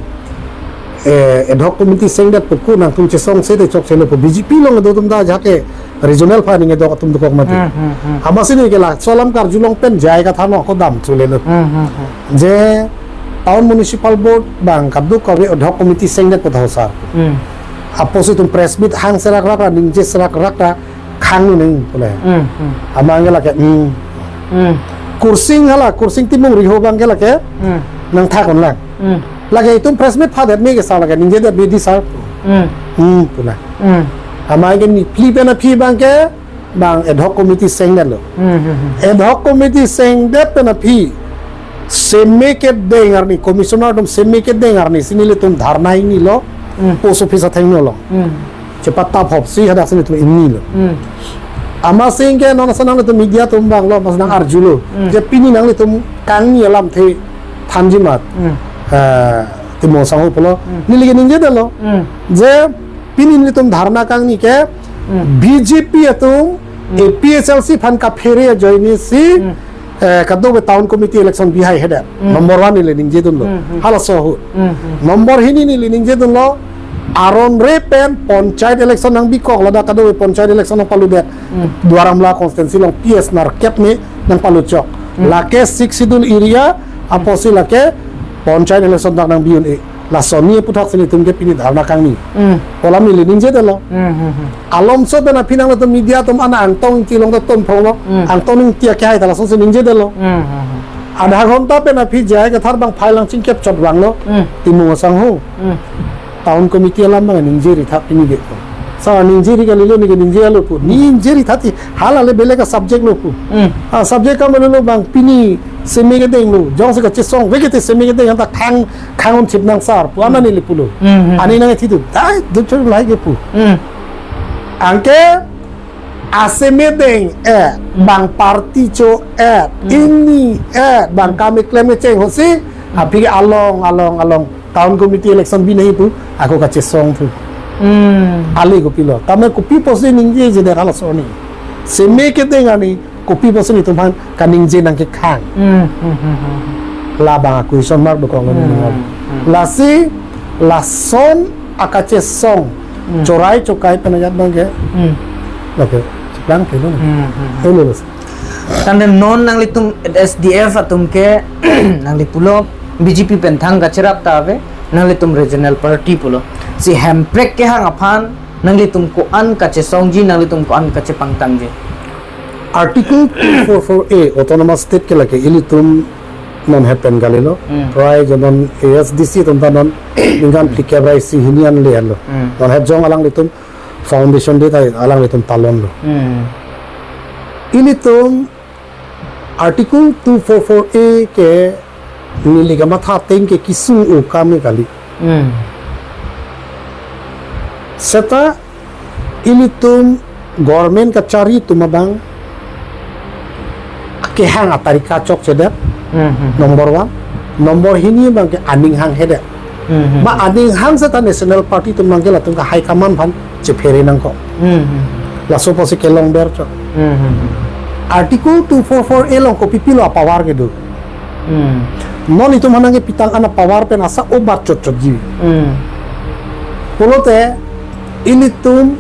eh, ad hoc committee sengdet puku nangtum chesong sete chokchelo pu, B J P along do atum ta ajak ke regional aphan ningje dok atum dokok mati. Hmm, hmm, hmm. Amatsi neli ke laso alam karjulong pen J I Kathar along ako dam chulelo. Hmm, hmm, hmm. Je Town Municipal Board abang kadokave ad hoc committee sengdet pu tha sar. Hmm. Apotsi itum press meet hang serak rak ra, ningje serak rak ra, khang nu ning pule. Hmm, hmm. Amat ke lake, hmm. Hmm. Kursing hala, Kursing Timung Riho abang ke lake, hmm, nangthak un lang. Hmm. Lake itum press meet phadet me ke sar, lake ningjedet me dei sar. Hmm. Hmm, pule. Hmm. Amat ke neli pen aphi abang ke, abang ad hoc committee sengdetlo. Hmm, hmm, hmm. Ad hoc committee sengdet pen aphi, seme kedeng arni, commissioner atum seme kedeng arni si nelitum dharna ingnilo, hmm, post office athengno lo. Hmm. Chepatta phopsi hadak si nelitum ingnilo. Hmm. Amatsi ke non asa nanglitum media atum abang lo, mas nang arjulo. Hmm. Je pini nanglitum kangni alamthe thanji mat. Hmm. Eh, Timung sangho pulo. Hmm. Neli ke ningjedetlo. Hmm. Je pini nelitum dharna kangni ke, hmm, B J P atum, hmm, A P H L C aphan kaphere ajoine si, hmm, eh, kadokave town committee election bihai hedet. Hmm. Number one neli ningjedunlo. Hmm, hmm. Halaso ahut. Hmm, hmm. Number hini neli ningjedunlo, aron re pen panchayat election nangbikok, ladak kadokave panchayat election nangpaludet. Hmm. Duar Amla constituency along P S nerkep ne nangpaluchok. Hmm. Lake Sixth Schedule area, apotsi lake panchayat election dak nangbi un-e. Lason ni aputhak si nelitum ke pini dharna kangni. Hmm. Pu alam neli ningjedetlo. Hmm, hmm, hmm. Alomso pen aphi nanglitum media atum ana Angtong Ingti along ta tonphonglo. Hmm. Angtong Ingti akehai ta lasonsi ningjedetlo. Hmm, hmm, hmm. Adha ghonta pen aphi J I Kathar abang phai lang chingkep chot vanglo. Hmm. Timung asangho. Hmm. Town committee alam abang ningje ri tha pini ke. Sa ningje ri kalilo, neli ke ningje alo pu. Ningje ri tha ti hala le belek a-subject lo pu. Hmm. A-subject kam lo abang pini seme kedenglo. Jongsi kachesong veke te seme kedeng anta khang, khang un thip nang sar pu, ana, hmm, neli pulo. Hmm, hmm. Ani nangthidu. Dai, do chor lai ke pu. Hmm. Anke aseme deng, eh, bang party cho, eh, hmm, ingni, eh, bang kam keklem kecheng ahutsi, hmm, aphi ke along, along, along town committee election bi nangji pu, ako kachesong thu. Hmm. Ale kopilo. Tame kopi apotsi ningjejedet halaso arni. Seme kedeng arni, kopi apotsi nelitum aphan kaningje nangkekhang. Hmm, hmm, hmm, hmm. Labang a-question mark dokok lo, hmm, ningjedet. Hmm. Lasi, lason akachesong, hmm, chorai chokai pen ajat abang ke. Hmm. Lake, cheplang ke lo. Hmm, hmm, hmm. Hello, lo. Tangte non nanglitum S D F atum ke nangli pulo B J P pen thang kacherap ta ave, nanglitum regional party pulo. Si Hemprek kehang aphan nanglitum ko-an kachesongji, nanglitum ko-an kachepangtangji. Article two four four A Autonomous State ke lake ilitum non het pen kalilo. Hmm. Prai je non A S D C atum ta non ningkan phlikep ra isi hini an le lo. Hmm. Non het jong alanglitum foundation day ta alanglitum talon lo. Hmm. Ilitum Article two four four A ke neli kamatha ateng ke kesung-o kam ke kali. Hmm. Seta ilitum government kachari atum abang kehang atarika chokchedet. Hmm, hmm. Number one. Number hini abang ke aning hanghedet. Hmm, hmm. Ma aning hang seta national party atum abang ke latum ke high command aphan chephere nangkok. Hmm, hmm. Laso apotsi kelongber chot. Hmm, hmm, hmm. Article two four four A along kopi pilo a-power kedo. Hmm. Non itum aphan nangkepitang an a-power pen asa obat chotchotji. Hmm. Pulote ilitum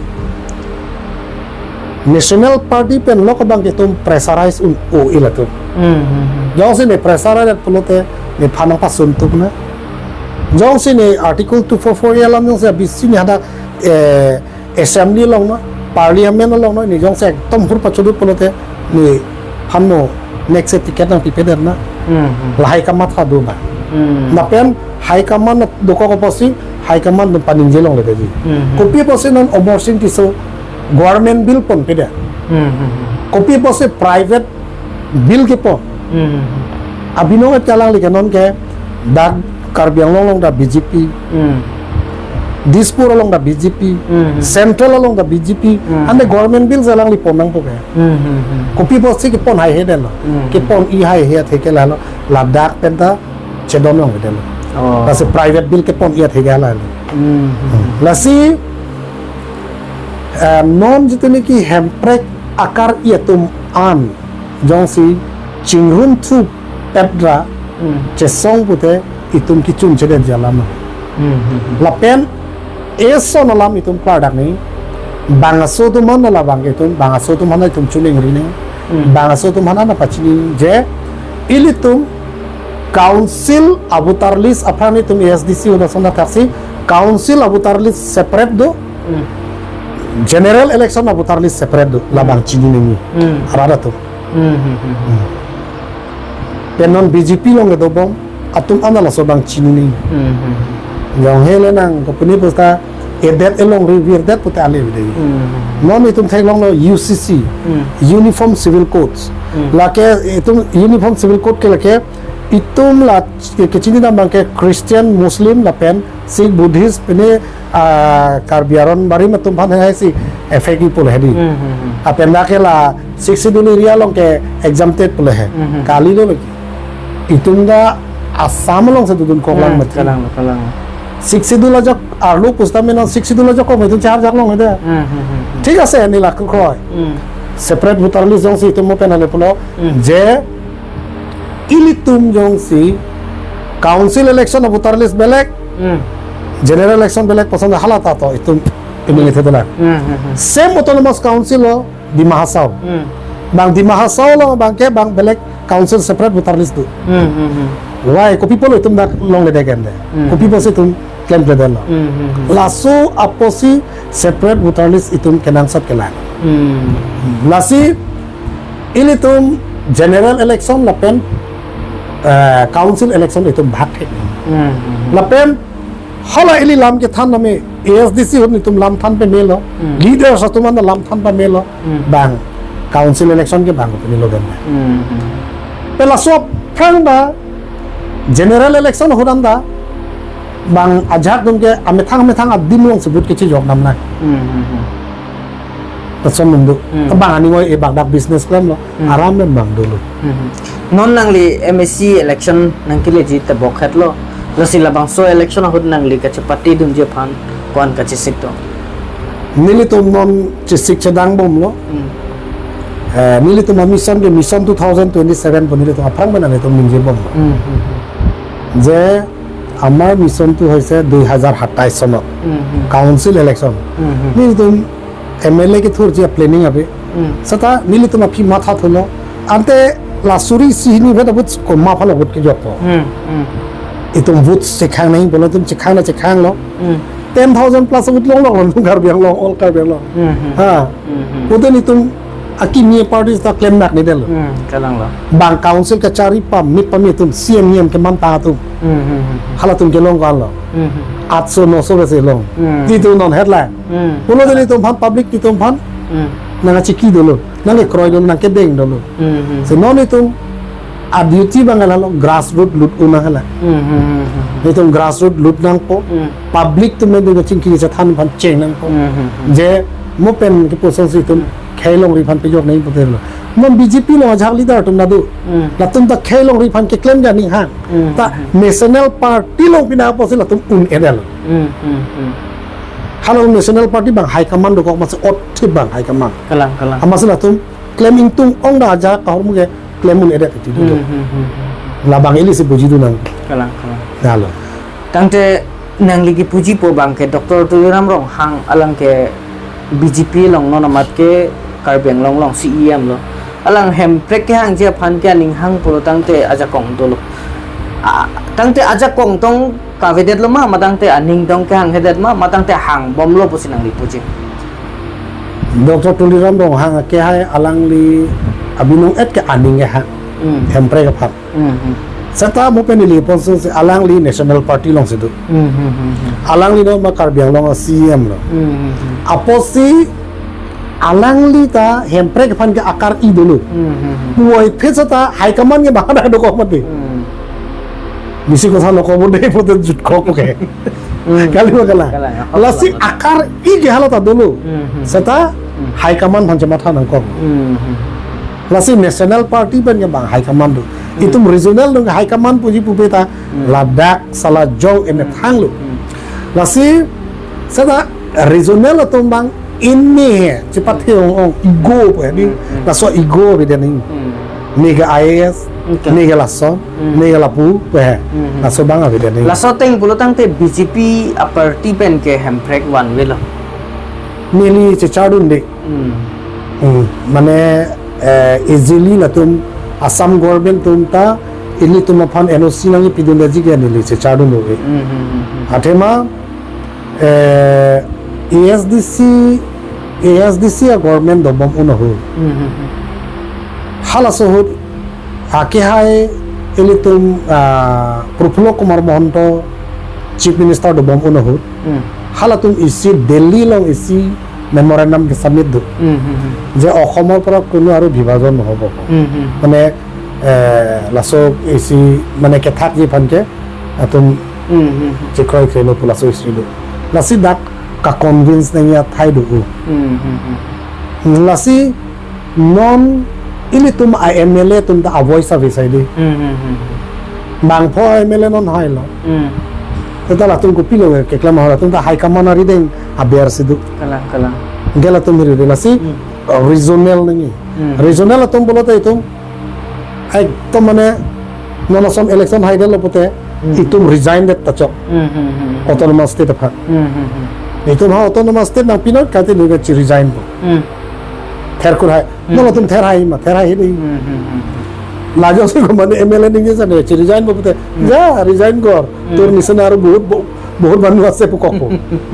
national party pen lok abang ke itum pressurize un-o ilitum. Hmm, hmm, hmm. Jongsi ne pressurize pulote nephan nangpasun tuk na. Jongsi ne Article two four four A alam jongsi abisi ne hadak, eh, assembly along no, parliament along no, ne jongsi ekdom hur pachodu pulote nephan mo next ticket nangpipedet na. Hmm, hmm. Lahai kamatha do ba. Hmm. Lapen high command dokok apotsi high command atum paningje longledetji. Hmm, hmm. Kopi apotsi non Amarsing Tisso government bill ponpedet. Hmm, hmm, hmm. Kopi apotsi private bill kepon. Hmm, hmm, hmm. Abinong et alangli ke non ke dak Karbi Anglong along ta B J P. Hmm. Dispur along ta B J P. Hmm, hmm. Central along ta B J P. Hmm. Ante government bill si alangli pon nangpo ke. Hmm, hmm, hmm. Kopi apotsi kepon haihedetlo. Hmm. Kepon-i haihe athe ke lalo ladak pen ta chedon longledetlo. Oh. Lasi private bill kepon-i athe ke hala. Hmm, hmm. Lasi, eh, non jitu niki Hemprek akar-i atum an jongsi chingrum thu petra, hmm, chesong pute itum kechun chedet jalam. Hmm, hmm, hmm. Lapen eson alam itum klardak ni, bangso atum aphan labang itum, bangso atum aphan itum chuningri ni, hmm, bangso atum aphan nangpachini je, ilitum council a voter list aphan itum A S D C ahut ason thaksi, council a voter list separate do, hmm, general election a voter list separate do, labang chini nangji. Hmm. Arada atum. Hmm, hmm, hmm, hmm. Pen non B J P along kedobom atum aphan laso abang chini nangji. Hmm, hmm. Jong hele nang kopini pusta edet elongri virdet pute ale bide. Hmm. Non itum theklonglo U C C, hmm, Uniform Civil Codes. Hmm. Lake itum Uniform Civil Code ke lake itum la ke, kechinidam abang ke Christian, Muslim lapen Sikh, Buddhist, pine, ah, Karbi aron barim atum aphan hai si effect pi pulo hedi. Hmm, hmm, hmm. Lapen dak ke la Sixth Schedule area along ke exempted pulo he. Hmm, hmm. Kalilo lagi. Itum ta Assam alongsi dodun kok lang, hmm, mati. Kalang, kalang. Sixth Schedule ajak arlo pusta mena Sixth Schedule ajak kok mati char jak long hedi. Hmm, hmm, hmm, hmm. Thik ase, neli lakroi. Hmm. Separate voter list jongsi itum mo pen ale pulo. Hmm. Je ilitum jongsi council election a voter list belek, hmm, general election belek puson hala ta to itum itum ngethe dolang. Hmm, hmm, hmm. Same Autonomous Council lo Dima Hasao. Hmm. Bang Dima Hasao lo bang ke bang belek council separate voter list do. Hmm, hmm, hmm. Why? Kopi pulo itum dak longledet ke de. Hmm. Kopi pusi itum klemkledet lo. Hmm, hmm, hmm. Laso apotsi separate voter list itum kenangsot kelang. Hmm. Lasi ilitum general election lapen, eh, council election itum bhag thek. Hmm, hmm, hmm. Lapen hala ili lam kethan name A S D C ahut itum lam than pamelo. Hmm. Leaders atum aphan lam than pamelo. Hmm. Bang council election ke bang pamelo kan. Hmm, hmm. Pen laso aphrang ta general election ahut an ta bang ajahak atum ke amethang amethang adim alongsi vote kechejok dam nang. Hmm, hmm, hmm. Lason atum do. Hmm. Bang aning oi e bang dak business klemlo. Hmm. Aram pen bang dolo. Hmm, hmm. Non nangli M A C election nangkeleji ta bokhet lo. Lasi labangso election ahut nangli kachepatedunji aphan ko-an kachesik do? Nelitum non chesik chedang bomlo. Hmm. Eh, nelitum a-mission ke Mission two thousand twenty-seven pu nelitum aphrang pen nelitum ningje bomlo. Hmm, hmm, hmm. Je আমাৰ মিছনটো হৈছে দুই হাজাৰ সাতাইছ চনত, উম, হুম। Council election. উম, হুম। কিন্তু M L এ কে থৰ যে প্লেনিং আবে, উম। Seta nelitum aphi matha thulo, ante la suri sihini vet abut koma phala vote kejokpo। Um, um. Itum vote chekhang nangji pulo, itum chekhang na chekhanglo। Um. Ten thousand plus vote longlok lo, Karbi Anglong, all Karbi Anglong। Um, hmm. Ha। Um, hmm. Pute nelitum akimi party ta klem nak ni delo। Um, kalang lo। Bang council kachari pamit pamit atum, C M, E M keman ta atum। Um, hmm, hmm, hmm. Halatum kelong ko-an lo। Um, hmm. Atso noso besi long। Um. Nelitum non headline। Um. Pulo de nelitum aphan, public nelitum aphan। Um. Nangkachiki dolo, nangkekroi dolo, nangkedeng dolo। Um, hmm. Si non nelitum a-duty bang hala lo, grassroot lut un nang hala। Um, hmm, hmm, hmm. Nelitum grassroot lut nangpo, um. Public atum pen nelitum chingki chethan aphan cheng nangpo। Um, hmm, hmm. Je mo pen kepusonsi itum khei longri aphan pejok nangji pute lo। Mo B J P along ajahak leader atum nado। Hmm. Latum ta khei longri aphan keklem ja ning hang। Hmm. Ta National Party along pina apotsi latum un-edetlo। Hmm, hmm, hmm. Hala National Party bang high command dokok masi ot thip bang high command। Kalang, kalang। Amatsi latum klem ingtung ong da ajahak ahormu ke klem un-edet ti do. Hmm, hmm, hmm, hmm. Labang ili si bujidun nang। Kalang, kalang। Dalo। Tangte nangli kepujipo bang ke Doctor Tuliram Ronghang alang ke B J P along non amat ke Karbi Anglong along C E M lo. Alang Hemprek kehangji aphan ke aning hang pulo tangte ajakong dolo? A, tangte ajakong tong kavedetlo ma, ma tangte aning tong kehanghedet ma, ma tangte hangbomlo pusi nangli puji? Doctor Tuliram Ronghang ke hai alangli abinong et ke aning kehang, hmm, Hemprek aphan. Hmm, hmm. Seta mo pen ili ponso si alangli National Party alongsi do। Hmm, hmm, hmm, hmm. Alangli non ma Karbi Anglong a-C E M lo। Hmm, hmm, hmm. Apotsi alangli ta Hemprek aphan ke akar-i dolo। Hmm, hmm, hmm. Puvoiphit seta high command ke bang ada dokok mati। Hmm. Bisi kotha nokok bo de pute jutkok ke। Hmm. Kali ma kalang? Kalang, ya. Lasi akar-i ke hala ta dolo। Hmm, hmm. Seta, hmm, high command aphan chematha nangkok। Hmm, hmm. Lasi National Party pen ke bang high command do। Hmm. Itum regional dong high command puji pupe ta, hmm, ladak sala jong emethang lo। Hmm. Lasi seta regional atum bang ini he, chepathe ong-ong ego pu di, hmm, hmm, laso ego beda ning. Hmm. Neke I A S, okay, neke lason, hmm, neke lapu, pe. Hmm, hmm. Laso abang avedet neke. Laso ateng pulotangte B J P a-party pen ke Hemprek vanvelo. Neli chechardunde. Hmm. Hmm. Mane, eh, easily latum Assam government atum ta ilitum aphan N O C nangkepidundeji ke neli chechardunde. Hmm, hmm, hmm, hmm. Athema, eh, A S D C, A S D C a-government dobom un ahut. Hmm, hmm, hmm. Halaso ahut akehai ilitum, ah, Prafulla Kumar Mahanta Chief Minister dobom un ahut. Hmm. Halatum isi Delhi along isi memorandum ke-submit do. Hmm, hmm, hmm. Je Okhomor pora kono aru bibhajon nohobo. Hmm, hmm. Mane, eh, laso isi mane kethakji aphan ke atum, hmm, hmm, hmm, chekroikre lo pu laso isi do. Lasi dak ka-convince nangji athai do. Hmm, hmm, hmm. Hmm, lasi non ilitum a-M L A atum ta a-voice ave saide. Hmm, hmm, hmm, hmm. Bangpho a-M L A non hailo. Hmm. Seta latum kopilo keklem ahut, latum ta high command arideng aber si do. Kalang, kalang. Anke latum hiri de lasi, hmm, uh, regional nangji. Hmm. Regional atum pulote itum ekdom mane non ason election haidetlo pute, hmm, itum resign det ta chok. Hmm, hmm, hmm, hmm. Autonomous state aphan. Hmm, hmm, hmm. Itum ha autonomous state nangpi non kati nunga che-resign po. Hmm. Therkhut hai. Hmm. Non atum therhai ma, therhai hidi. Hmm, hmm, hmm, hmm. Lajong si ko mane M L A ningje sane che-resign po pute. Hmm. Ja, resign kor. Hmm. Tor nisan aru bahut bo-, bahut manu ase pu kokpo.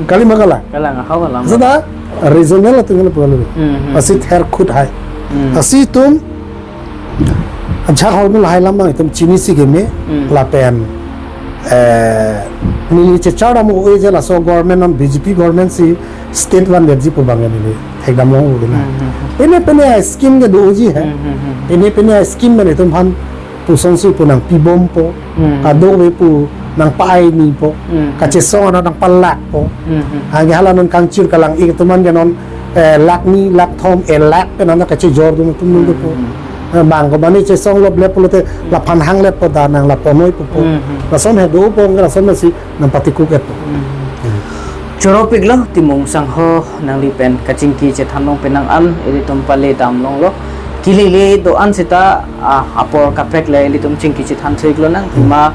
Kali ma kalang? Kalang, ha kalang. Seta regional atum ngel pulo. Hmm, hmm, hmm. Lasi therkhut hai. Hmm. Lasi itum ajahak ahormu lahai alam abang itum chinisi keme, hmm, lapen, eh, neli chechardam un-e je laso government non B J P government si state vandetji pu abang neli thekdam long un-e na. Hmm, hmm, hmm. Pine pine a-scheme ke doji he. Hmm, hmm, hmm. Pine pine a-scheme mane itum aphan pusonsi pu nangpibompo. Hmm. Kadokave pu nangpa-ai nipo. Hmm. Kachesong anat nangpalakpo. Hmm, hmm. Anke hala non kangchir kalang-ik atum an ke non, eh, lakh ni, lakh thom, eh, lakh pen an kachejordun atum nungpo. Hmm, hmm. Eh, bang ko mane chesong lople pulote laphan hangletpo, da nang lapu noi pupo. Hmm, hmm. Lason he dopo, lason masi nangpatikuk-etpo. Hmm. Choro piklo, Timung sangho nangli pen kachingki chethan long penang an, ilitum pale dam longlo. Kelele do-an seta, ah, apor kaprek le ilitum chingki chethan thu-iklo nang, hmm, pima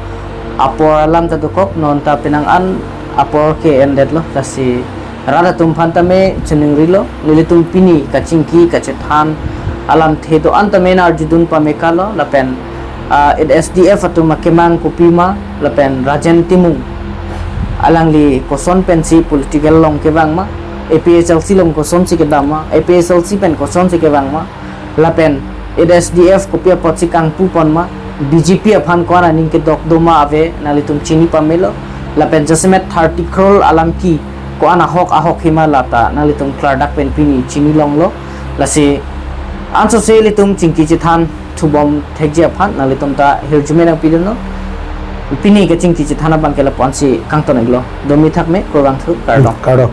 apor alam ta dokok, non ta penang an apor ke endetlo, lasi rat atum aphan tame cheningrilo, nelitum pini kachingki kachethan alamthe do-an tame nang arjudun pame kalo, lapen, ah, H S D F atum akemang kopima, lapen Rajen Timung alangli koson pensi political along kevang ma, A P H L C along kosonsi kedam ma, A P H L C pen kosonsi kevang ma, lapen H S D F kopi apotsi kangpupon ma, B J P aphan ko-an aning kedok do ma ave, nanglitum chini pamelo, lapen jasemet thirty crore alam ke ko-an ahok ahok hima lata nanglitum klardak pen pini chini longlo, lasi ansose ilitum chingki chethan thubom thekji aphan nanglitum ta hirjume nangpidunlo. Pini kachingki chethan abang ke lapu-ansi kangton-iklo. Domi thakme, kurvangthu, kardom. Kardom.